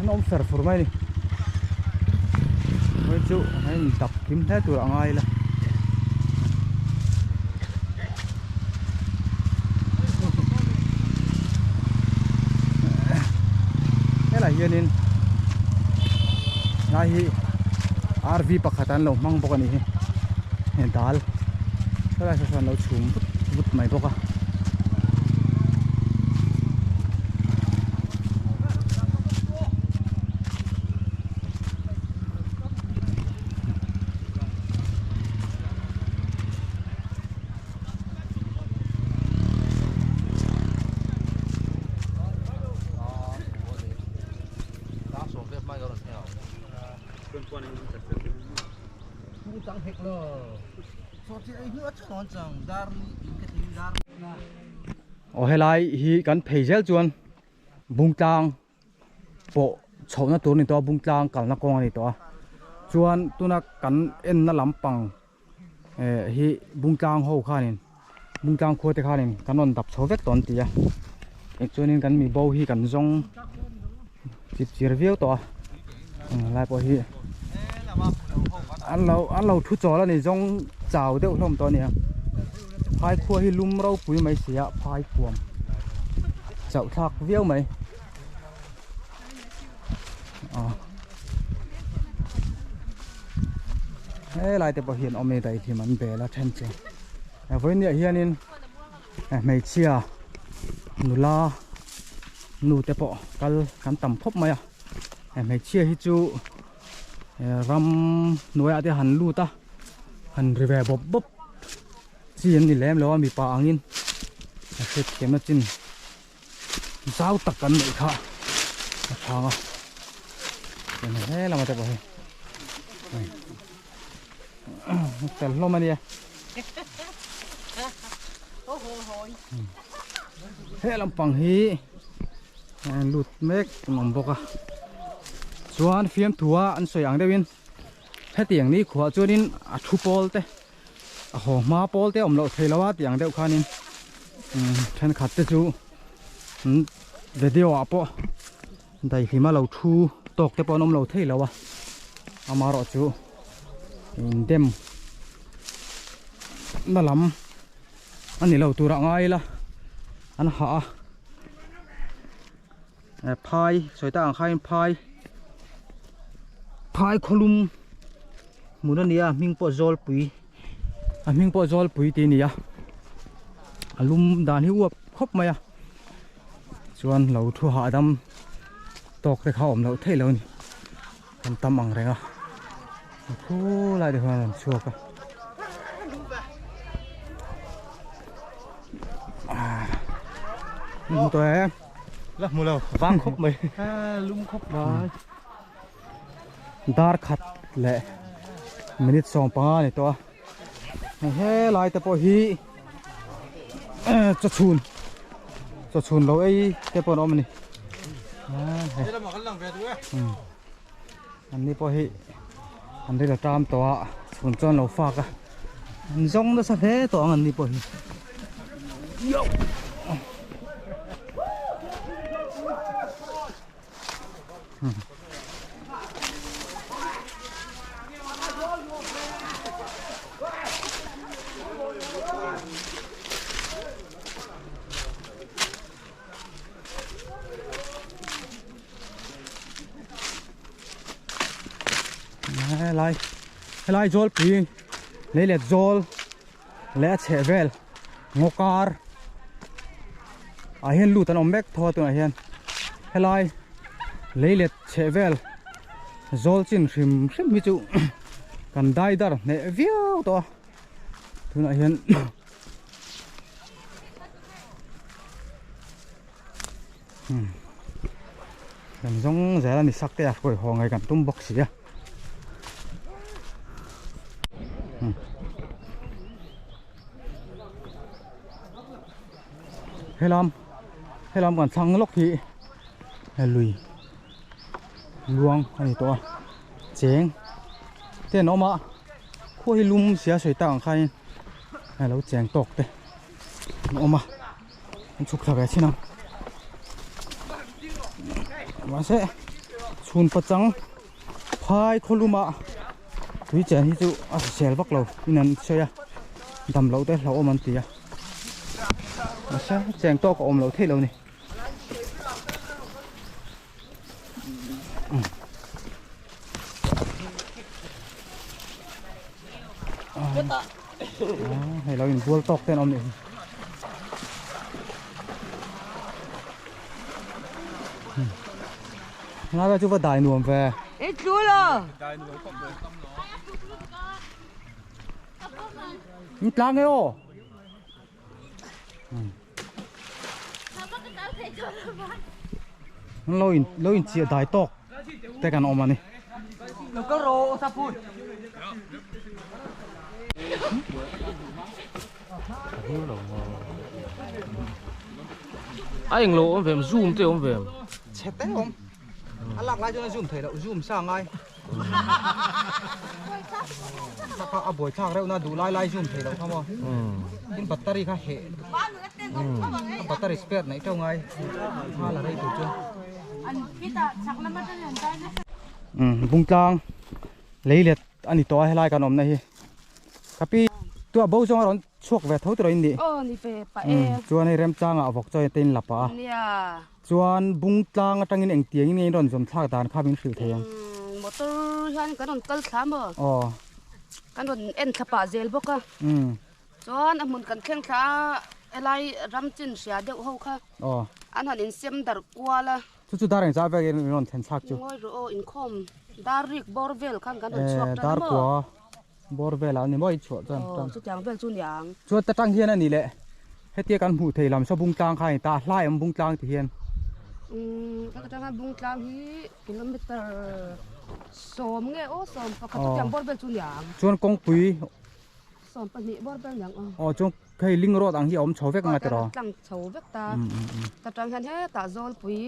an awm fer fur mai a ni hei chu hei dap kim hle tur a ngai ila. Helai hianin lai hi RV pakhat an lo hmang bawk a ni hi hei dal helai saw sawn an lo chhum vut vut mai bawk a. Aw helai hi kan phei zel chuan Bungtlang pawh chhohna tur a ni tawh a Bungtlang kalna kawng a ni tawh a chuan tuna kan enna lampang eh hi Bungtlang ho khanin Bungtlang khua te khanin kan rawn dap chho vek tawh an ti a tichuanin kan mi bo hi kan zawng chip chir viau tawh a lai pawh hi an lo an lo thu chawl a ni zawng chau deuh hlawm tawh a ni a phai khua hi lum ropui mai si a phai kuam chauh thlak viau mai helai te pawh hian awm a ni daihlim an bel a then chu vawiin ah hianin hmeichhia nula nu te pawh kal kan tam khawp mai a hmeichhia hi chu ram hnuaiah te han lut a han ri ve bawp bawp chi an ni lem lo a mipa angin a hriat thiamna chin zau tak kan neih kha a chhang a chuan he lama te pawh hi fel hlawm a nia he lampang hi lut mek an awm bawk a chuan fiamthua an sawi ang deuhin hetiang ni khuah chuanin a thu pawl te a haw hma pawl te awm loh thei lo a tih ang deuh khanin thenkhat te chu video ah pawh daihlima lo thu tawk te pawh an awm lo thei lo a amaherawh chu indem na lam a ni lo turah ngai ila an hah a phai sawi tak ang khain phai phai khawlum hmun a ni a hming pawh zawlpui a hming pawh zawlpui tih a ni a a lum dan hi uap khawp mai a chuan lo thu hahdam tawk te kha a awm loh theih loh a ni kan tam ang reng a thu lai te khan an chhuak a hmu tawh em la hmu lo vang khawp mai lum khawp mai dar khat leh minute 15 ni tawh a helai te pawh hi chawchhun chawchhun lo ei te pawh an awm a ni an ni pawh hi an ril a tam tawh a chhun chuan lo fak a an zawng nasa hle tawh ang an ni pawh hi Helai helai zawlpui lei let zawl leh a chheh vel ngaw kar ah hian lut an awm mek tho a tunah hian helai lei let chheh vel zawl chin hrim hrim hi chu kan dai dar hneh viau tawh a tunah hian kan zawng zel a ni sak te a hruai haw ngei kan tum bawk si a. Helam helam kan thlang lawk hi lui luang a ni tawh a cheng te an awm a khua hi lum sia sawi tak ang khanin a lo cheng tawk te an awm a an chhuk thla ve chin ang mahse chhun pachang phai khaw luma tui chen hi chu a hrisel vak lo in an sawi a dam loh te hlauhawm an ti a mahse cheng tawk a awm loh theih lo a ni. Hei lo inbual tawk te an awm nih hi. Nga ve chu va dai nuam ve. I tlu lo. In tlang e aw. Lo in lo in chiah dai tawk te kan awm a ni. A englo awm vem zoom te awm vem. Chhe te awm. A lak lai chuan a zoom theih loh zoom sa ngai. Kha a buai thlak reuh na duh lai lai zoom theih loh kha maw. Tin battery kha heh. A battery spare neih teuh ngai. Kha la rei tur chuan. Bungtlang leilet a ni tawh a helai kan awmna hi. Kapi tua bo zawng a rawn chhuak ve tho tur a in nih. Aw ni ve pah e. Chuan hei remchangah vawk chaw te in la pah a. Nia. Chuan bungtlang atangin engtiang in nge in rawn zawm thlak dan kha min hrilh thei ang. Motor hian kan rawn kal thla maw? Aw. Kan rawn en thla pah zel bawk a. Chuan a hmun kan thleng thla a helai ram chin hria deuh ho kha. Aw. An han insem darh kual a. Chu chu dar engzah vel in rawn thlen thlak chu. Ngawi rawh aw inkhawm dar rik bawr vel khan kan rawn chhuak tan a Dar maw? kua bawr velah a ni maw i chhuah chuan Aw chutiang vel chu niang. Chuan ta tang hian a ni leh hetia kan hmuh thei lam saw bungtlang kha a ni ta a hlai awm bungtlang ti hian. Umm ka tang hian bungtlang hi kilometer sawm nge aw sawm pakhat chutiang bawr vel chu niang. Chuan kawngpui 12 bawr ber niang aw. Aw chuan hei ling road ang hi a awm chho vek anga tiraw? Aw tlang chho vek ta. Ta tang hian hetah zawlpui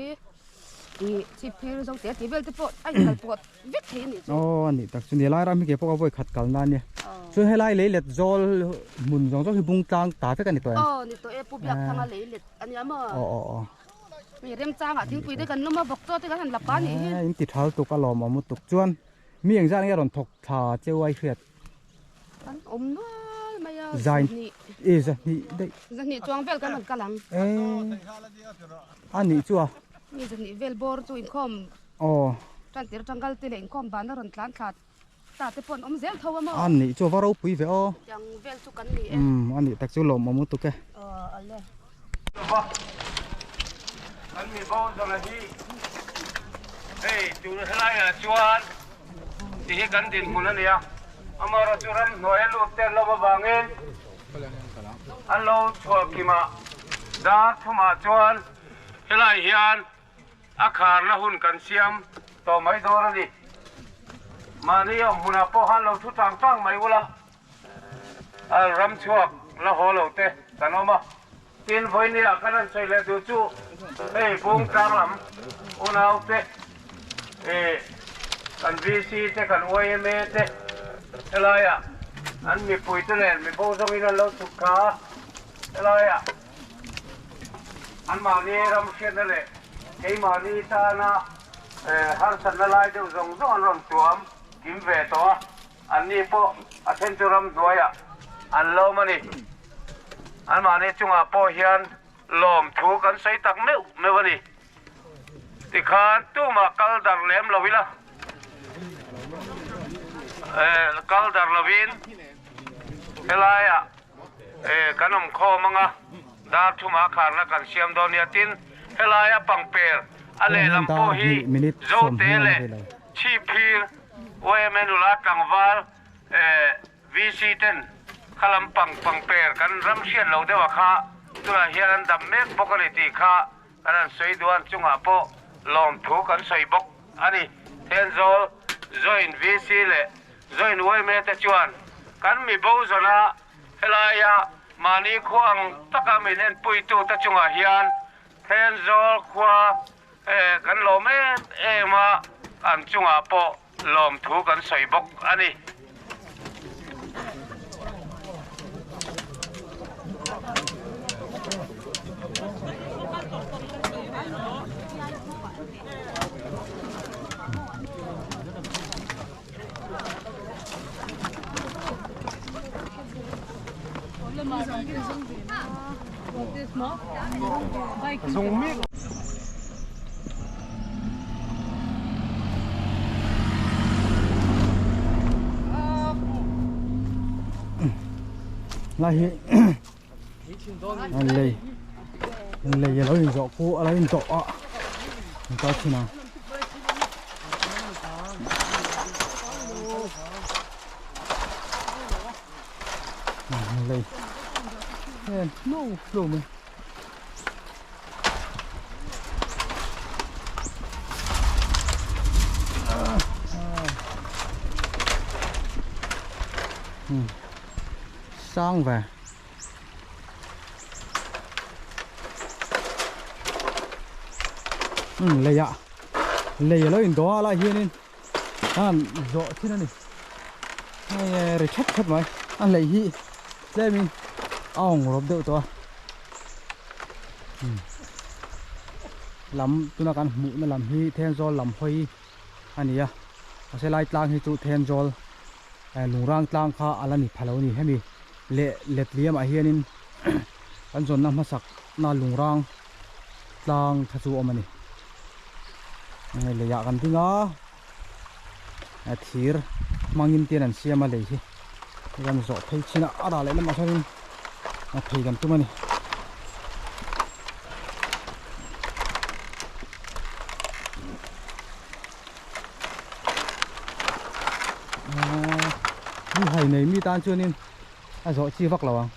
ih chhipphir zo te tih vel te pawh a inkal pawh vek thei a nih chu. Aw a nih tak chu ni lai ram hi kei pawh ka vawi khat kal na ania. Chuan helai lei let zawl hmun zawng zawng hi bung tlang ta vek a ni tawh em? Aw ni tawh e Pu Biakthanga lei let a nia maw? Aw aw aw. Hei remchangah thingpui te kan lum a bawk chaw te kan han la pa nih hi. In ti thal tuk a lawmawm lutuk chuan mi engzat nge rawn thawk thla cheu a i hriat? Kan awm nual mai a, Zain zahnih. E zahnih daih. Zahnih chuang vel kan rawn kal ang. E a nih chu a. Mi zahnih vel bawr chu inkhawm. Aw. Tan tir tangkal te leh inkhawm ban a rawn tlan thla ta te pawh an awm zel tho a maw. A nih chu a va ropui ve aw. Tiang vel chu kan ni e. Umm a nih tak chu lawmawm lutuk e. Aw ale. Kan mi bo zawng hi hei tun helaiah chuan Tih hi kan dinhmun a ni a, amaherawh chu ramhnuai a lut tel lo avangin an lo chhuah kimah dar thumah chuan helai hian a kharna hun kan siam tawh mai dawn a ni. Mahni awm hmunah pawh khan lo thu tang tang mai ula, a ram chhuak la haw lo te kan awm a. Tin, vawinia kan han sawi leh duh chu hei Bungtlang lam unaute, kan VC te, kan yma te helaiah an mipuite nen mibo zawngin an lo chhuk kha a, helaiah anmahni ram hriatna leh keimahni tana harsatna lai deuh zawng zawng an rawn tuam kim ve tawh a. Anni pawh a then chu ramhnuaiah an lawm a ni. Anmahni chungah pawh hian lawmthu kan sawi tak meuh meuh a ni. Tikhan tumah kal dar lem lo ila, kal dar lovin helaiah kan awm khawm ang a, dar thumah kharna kan siam dawn nia. Tin, helaia pangper a lehlam pawh hi Zote leh Chhipphir YMA nula tlangval VC ten kha lam pang pang per kan ram hriat lo deuh a kha tunah hian an dam mek bawk a ni tih kha kan han sawi duh a, an chungah pawh lawmthu kan sawi bawk a ni. Thenzawl Joint VC leh Joint YMA te chuan kan mi bo zawna helaia mahni khua ang taka min enpuitute chungah hian Thenzawl khua Kan lawm em em a, an chungah pawh lawmthu kan sawi bawk a ni. Lai hi an lei an lei a lo inzawh khu a lo intawh a an kal thin ang. Lei no flow mai. Sang ve. Leiah lei a lo indawh a lai hianin an zawh thin a ni hei ri thep thep mai a lei hi tlemin a awng rawp deuh tawh a lam tuna kan hmuhna lam hi Thenzawl lam hawi a ni a mahse lai tlang hi chu Thenzawl lungrang tlang kha a la ni pha lo a ni hemi leh let liamah hianin kan zawnna hmasak na lungrang tlang kha chu awm a ni hei leiah kan ding a thir hmangin te an siam a lei hi kan zawh phei chin a a dah leh lamah sawn a phei kan tum a ni. Lu hai nei mi tan chuanin a zawh chi vak lo ang.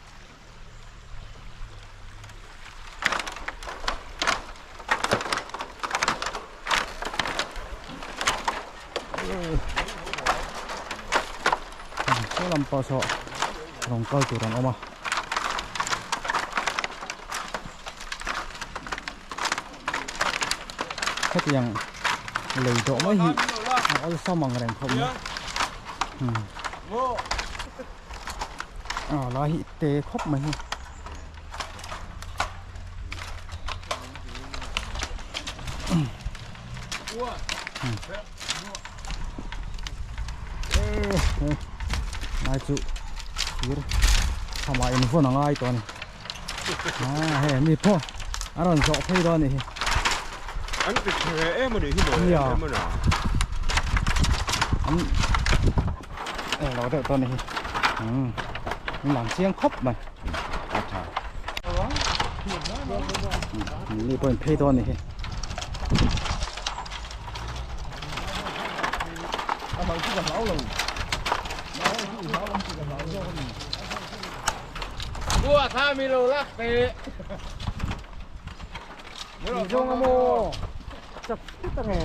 Saw lam pawh saw rawn kal tur an awm a. Hetiang lei dawh mai hi a awlsam ang reng khawp mai. A lai hi te khawp mai hi. Lai chu thir thamah in vawn a ngai tawh a ni. A hei mi pawh a rawn zawh phei dawn a nih hi. An ti tha ve em a nih hi maw em em a. An eng lo deuh tawh a nih hi. Umm an lang chiang khawp mai. A tha. Mi pawh in phei dawn a nih hi. Bua tha mi lo lak te. Zawng a maw? Chak thut ange.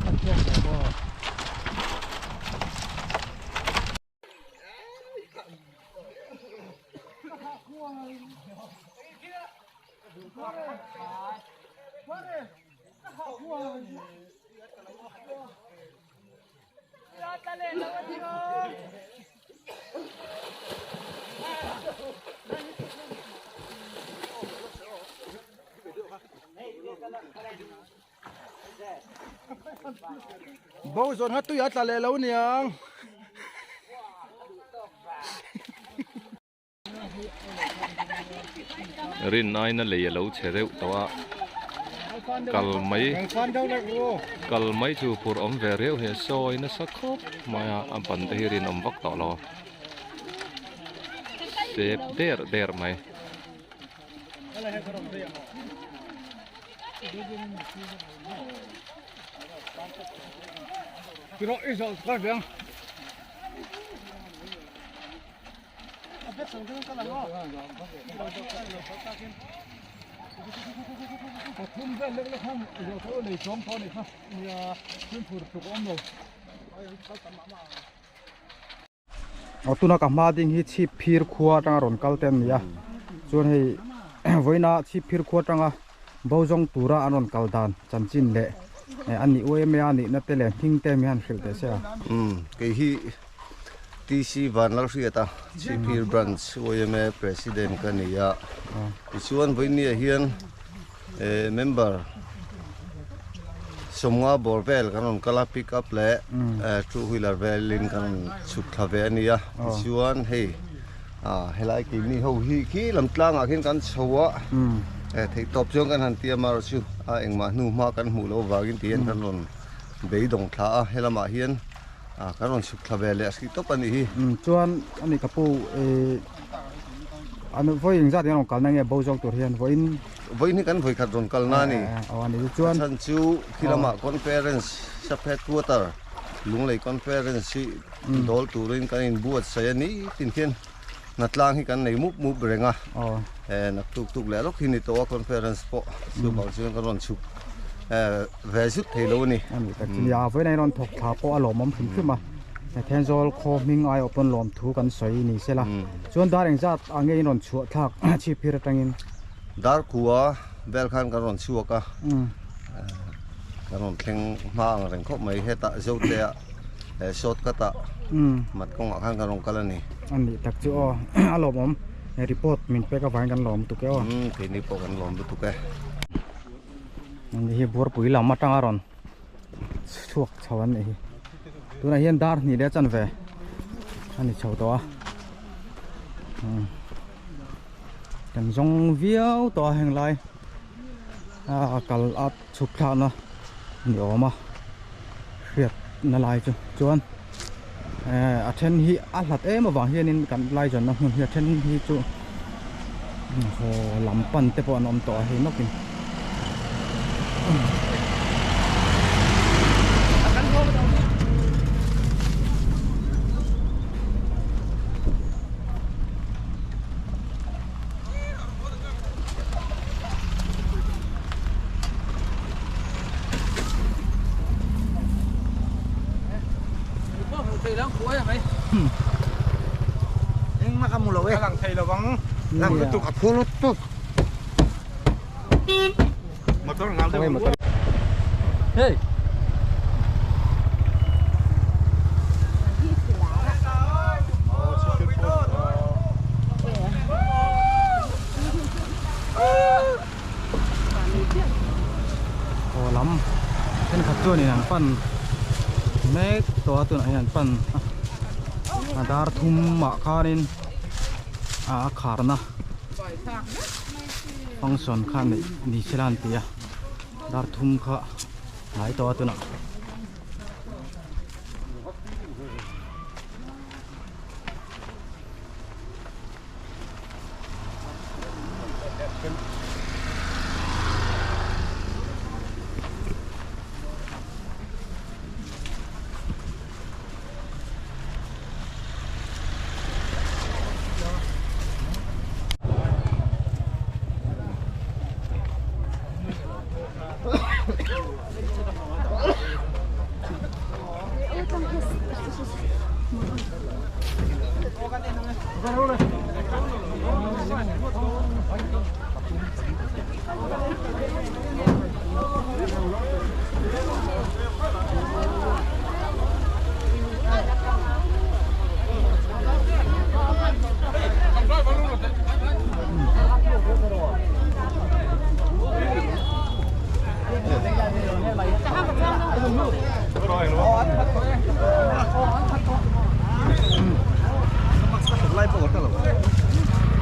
A thiam hle maw? Bo zawn kha tui a tla leh lo niang. Rin aina lei a lo chhe deuh tawh a kal mai kal mai chu phur awm ve riau hi a sawi nasa khawp mai a a ban te hi rinawm vak tawh lo sep der der mai. Aw tuna ka hma ding hi chhip phir khua atanga rawn kal te an ni a chuan hei vawiina chhip phir khua atanga bo zawng tura an rawn kal dan chanchin leh a nih uaim a nihna te leh hming te mi han hrilh teh se a. Umm kei hi TC Vanlalhriata Chhipphir Branch yma President ka ni a, tichuan vawinia hian member sawmnga bawr vel kan rawn kal a, pick up leh two wheeler velin kan rawn chhuk thla ve a ni a, tichuan hei helai keini ho hi khi lam tlangah khian kan chho a, theihtawp chuan kan han ti a amaherawhchu a engmah hnu hma kan hmuh loh avangin tihian kan rawn beidawng thla a, helamah hian. Ah kan rawn chhuk thla ve leh a hrih tawp a nih hi. Umm chuan a ni ka pu eh an vawi engzat in a rawn kalna nge bo zawk tur hian vawiin. Vawiin hi kan vawikhat rawn kalna a ni. Aw a ni chuan. A chhan chu khi lamah conference sub headquarter Lunglei conference hi dawl turin kan inbuatsaih a ni tin khian hnatlang hi kan nei mup mup reng a. Eh nak tuk tuk leh lawk hi ni tawh a conference pawh chuvang chuan kan rawn chhuk ve zut thei lo a ni. A ni tak chu nia vawiin a rawn thawk thla pawh a lawmawm hrim hrim a Thenzawl khaw hming ai awh pawn lawm thu kan sawi ni sela chuan dar engzat ah nge in rawn chhuah thlak chhip phir atangin. Darkua vel khan kan rawn chhuak a kan rawn thleng hma ang reng khawp mai hetah Zote ah short cut ah mat kawngah khan kan rawn kal a ni. A nih tak chu aw a lawmawm report min pek avangin kan lawm lutuk e aw. Keini pawh kan lawm lutuk e. Ani hi Buarpui lam atanga rawn chhuak chho an nih hi. Tunah hian dar hnih leh a chanve a ni chho tawh a. Kan zawng viau tawh a heng lai a kal a chhuk thlakna ni awm a hriat na lai chu chuan a then hi a hlat em avang hianin kan lai zawnna hmun hi a then hi chu haw lam pan te pawh an awm tawh a hei nawkin. Aw lam thenkhat chuanin an pan mek tawh a tunah hian an pan a dar thum ah khanin a kharna function kha neih ni se la an ti a dar thum kha hnai tawh a tunah.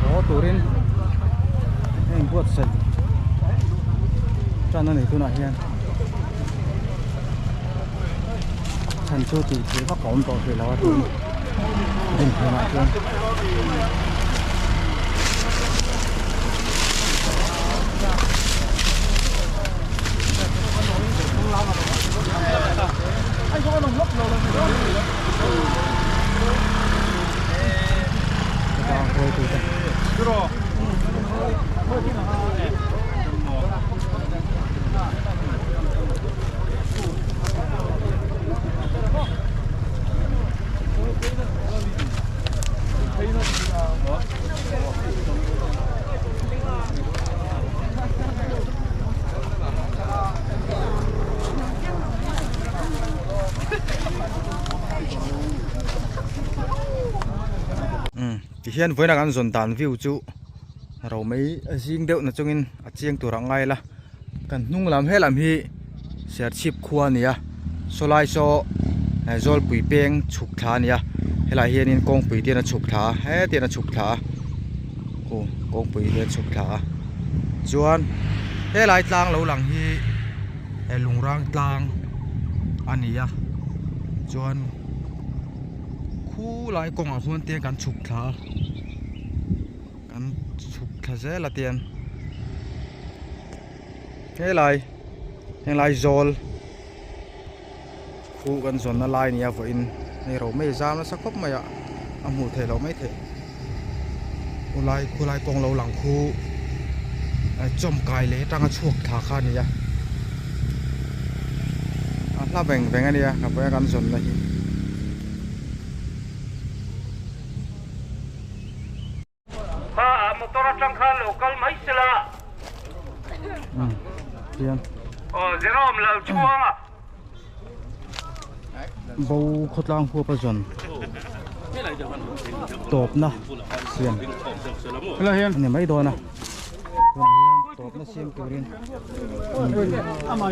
Haw turin heng buatsaih tan a ni tunah hian chhan chu tih theih vak a awm tawh hrih lo a tun dinhmunah chuan. Tihian vawiin a kan zawn dan view chu ro mai zing deuh na chungin a chiang tur ang ngai la kan hnung lam helam hi Serchhip khua a ni a sawlai saw Zawlpui peng chhuk thla a ni a helaiah hianin kawngpui te hian a chhuk thla a heti hian a chhuk thla a aw kawngpui te a chhuk thla a chuan helai tlang lo lang hi lungrang tlang a ni a chuan khulai kawngah khuan te kan chhuk thla a kan chhuk thla zel a tian helai helai zawl khu kan zawnna lai a ni a vawiin hei ro mai zam nasa khawp mai a a hmuh theih loh mai theih khulai khulai kawng lo lang khu chawmkai leh atanga chhuak thla kha a ni a a hla veng veng a nia ka vawiin kan zawnna hi. Hmaah motor atang khan lo kal mai se la. Bo khawtlang huap a zawn tawpna siam a ni mai dawn a tunah hian tawpna siam turin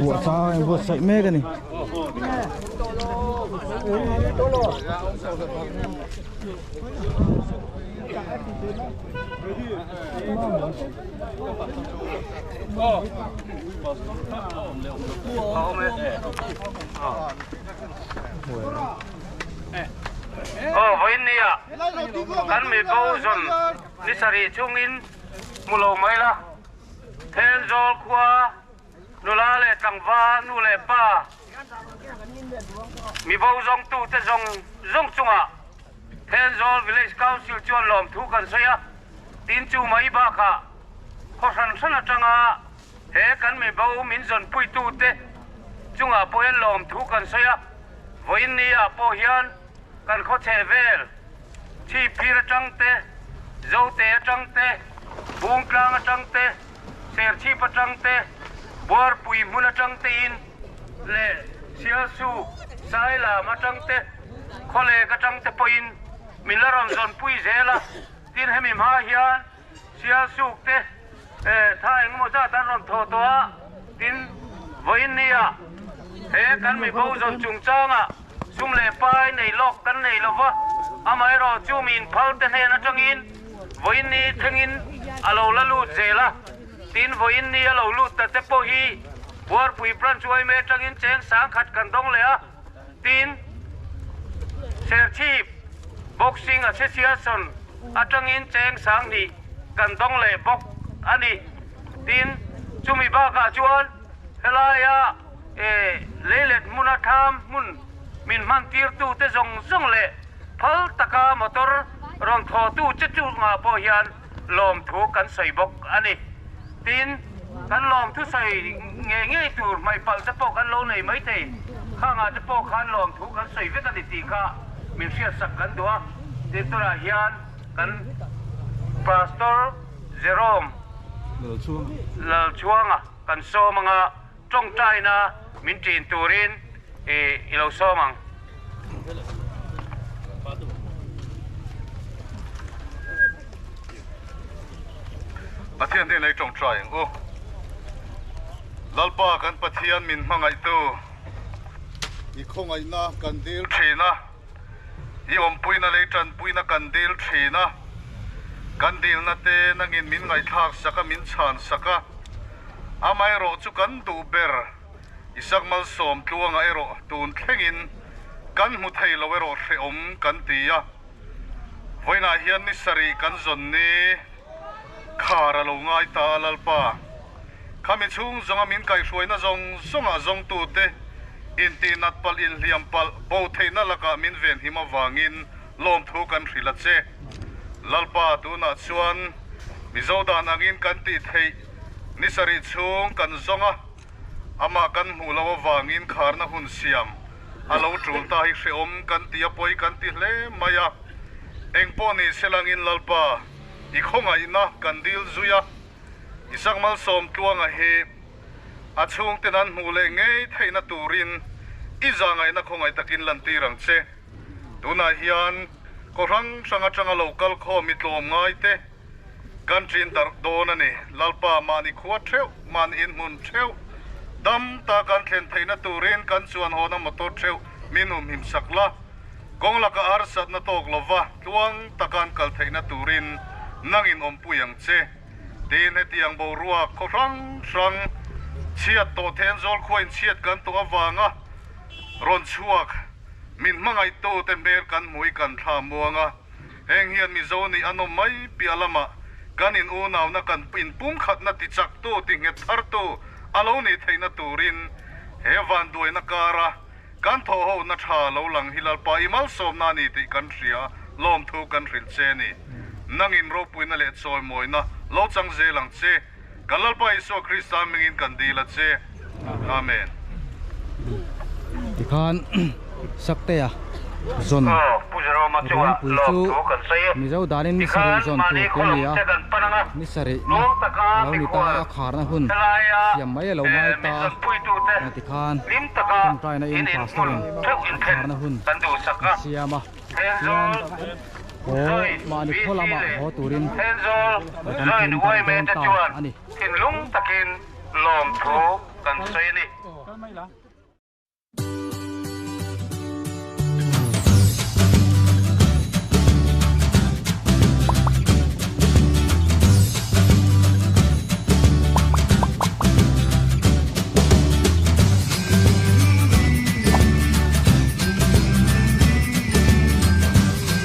puahchah a inbuatsaih mek a ni. Aw vawiin nia kan mi bo zawn ni sarih chungin hmu lo mai la Thenzawl khua nula leh tlangval nu leh pa mi bo zawngtute zawng zawng chungah Thenzawl Village Council chuan lawmthu kan sawi a, tin chu mai bakah khaw hran hran atanga he kan mi bo min zawnpuitute chungah pawh hian lawmthu kan sawi a, vawiin ni ah pawh hian kan khaw chheh vel Chhipphir atang te, Zote atang te, Bungtlang atang te, Serchhip atang te, Buarpui hmun atang tein leh Sialsuk, Sailam atang te, Khawlek atang te pawhin min la rawn zawnpui zel a, tin hemi hma hian Sialsuk te tha engemaw zat an rawn thawh tawh a, tin vawiin nia he kan mibo zawn chungchangah sum leh pai nei lawk kan nei lova, amaherawh chu mi inphal te hnen atangin vawiin ni thlengin a lo la lut zel a, tin vawiin ni a lo lut ta te pawh hi Buarpui Branch yma atangin cheng sangkhat kan dawng leh a. Tin, Serchhip Boxing Association atangin cheng sanghnih kan dawng leh bawk a ni. Tin, chumi bakah chuan helaia leilet hmuna thlam hmun min hman tirtute zawng zawng leh phal taka motor rawn thawhtu che chungah pawh hian lawmthu kan sawi bawk a ni. Tin, kan lawmthu sawi ngei ngei tur hmaihpalh te pawh kan lo nei maithei. Khangah te pawh khan lawmthu kan sawi vek a ni tih kha min hriatsak kan duh a. Tin, tunah hian kan Pastor Jerome Lalchhuanga kan sawm anga tawngtaina min ṭin turin i lo sawm ang. Pathian hnenah i tawngtai ang u. Lalpa kan Pathian min hmangaihtu. I khawngaihna kan dil thin a, i awmpuina leh i tanpuina kan dil thin a, kan dilna te nangin min ngaihthlak sak a, min chhan sak a, amaherawh chu kan duh ber. Isak Malsawm tluanga erawh tun thlengin kan hmu thei lo erawh hrehawm kan ti a, vawiinah hian ni sarih kan zawn ni khar a lo ngai ta a Lalpa, khami chhung zawnga min kaihhruaina zawng zawngah zawngtute intihnat palh inhliam palh bo theihna lakah min venhim avangin lawmthu kan hrilh a che. Lalpa tunah chuan Mizo dan angin kan tih theih ni sarih chhung kan zawng a, Amah kan hmuh loh avangin kharna hun siam a lo tul ta hi hrehawm kan ti a, pawi kan ti hle mai a. Engpawh ni se langin Lalpa, i khawngaihna kan dil zui a, Isak Malsawm Tluanga hi a chhungten an hmuh leh ngei theihna turin i zahngaihna khawngaih takin lantir ang che. Tunah hian kaw hrang hrang atanga lo kal khawm i tlawm ngai te, Kan ṭin darh dawn a ni. Lalpa mahni khua ṭheuh, mahni inhmun ṭheuh, dam ta kan thlen theihna turin kan chuan hawna motor ṭheuh min humhim sak la. Kawng laka harsatna tawk lova tluang taka an kal theihna turin nangin awmpui ang che. Tin, hetiang boruak khaw hrang hrang chhiat tawh Thenzawl khuain chhiat kan tawh avanga rawn chhuak min hmangaihtute hmel kan hmui kan thla muang a. Heng hian Mizo nih a nawm mai piah lamah kan in unauna kan inpumkhatna ti chaktu, ti nghet thartu a lo nih theihna turin he vanduaina kara kan thawhhona tha lo lang hi Lalpa i malsawmna a ni tih kan hria, lawmthu kan hrilh che ni. Nangin ropuina leh chawimawina lo chang zel ang che. Kan Lalpa Isua Krista hmingin kan dil a che. Amen. Tikhan Saktea. Zawn ruangpui chu Mizo danin ni sarih zawn tur te a ni a, ni sarih na a lo ni ta a, a kharna hun siam mai a lo ngai ta a tikhan tawngtaina in pastor in a kharna hun a siam a, chuan haw mahni khaw lamah haw turin kan tum darh dawn ta a ni.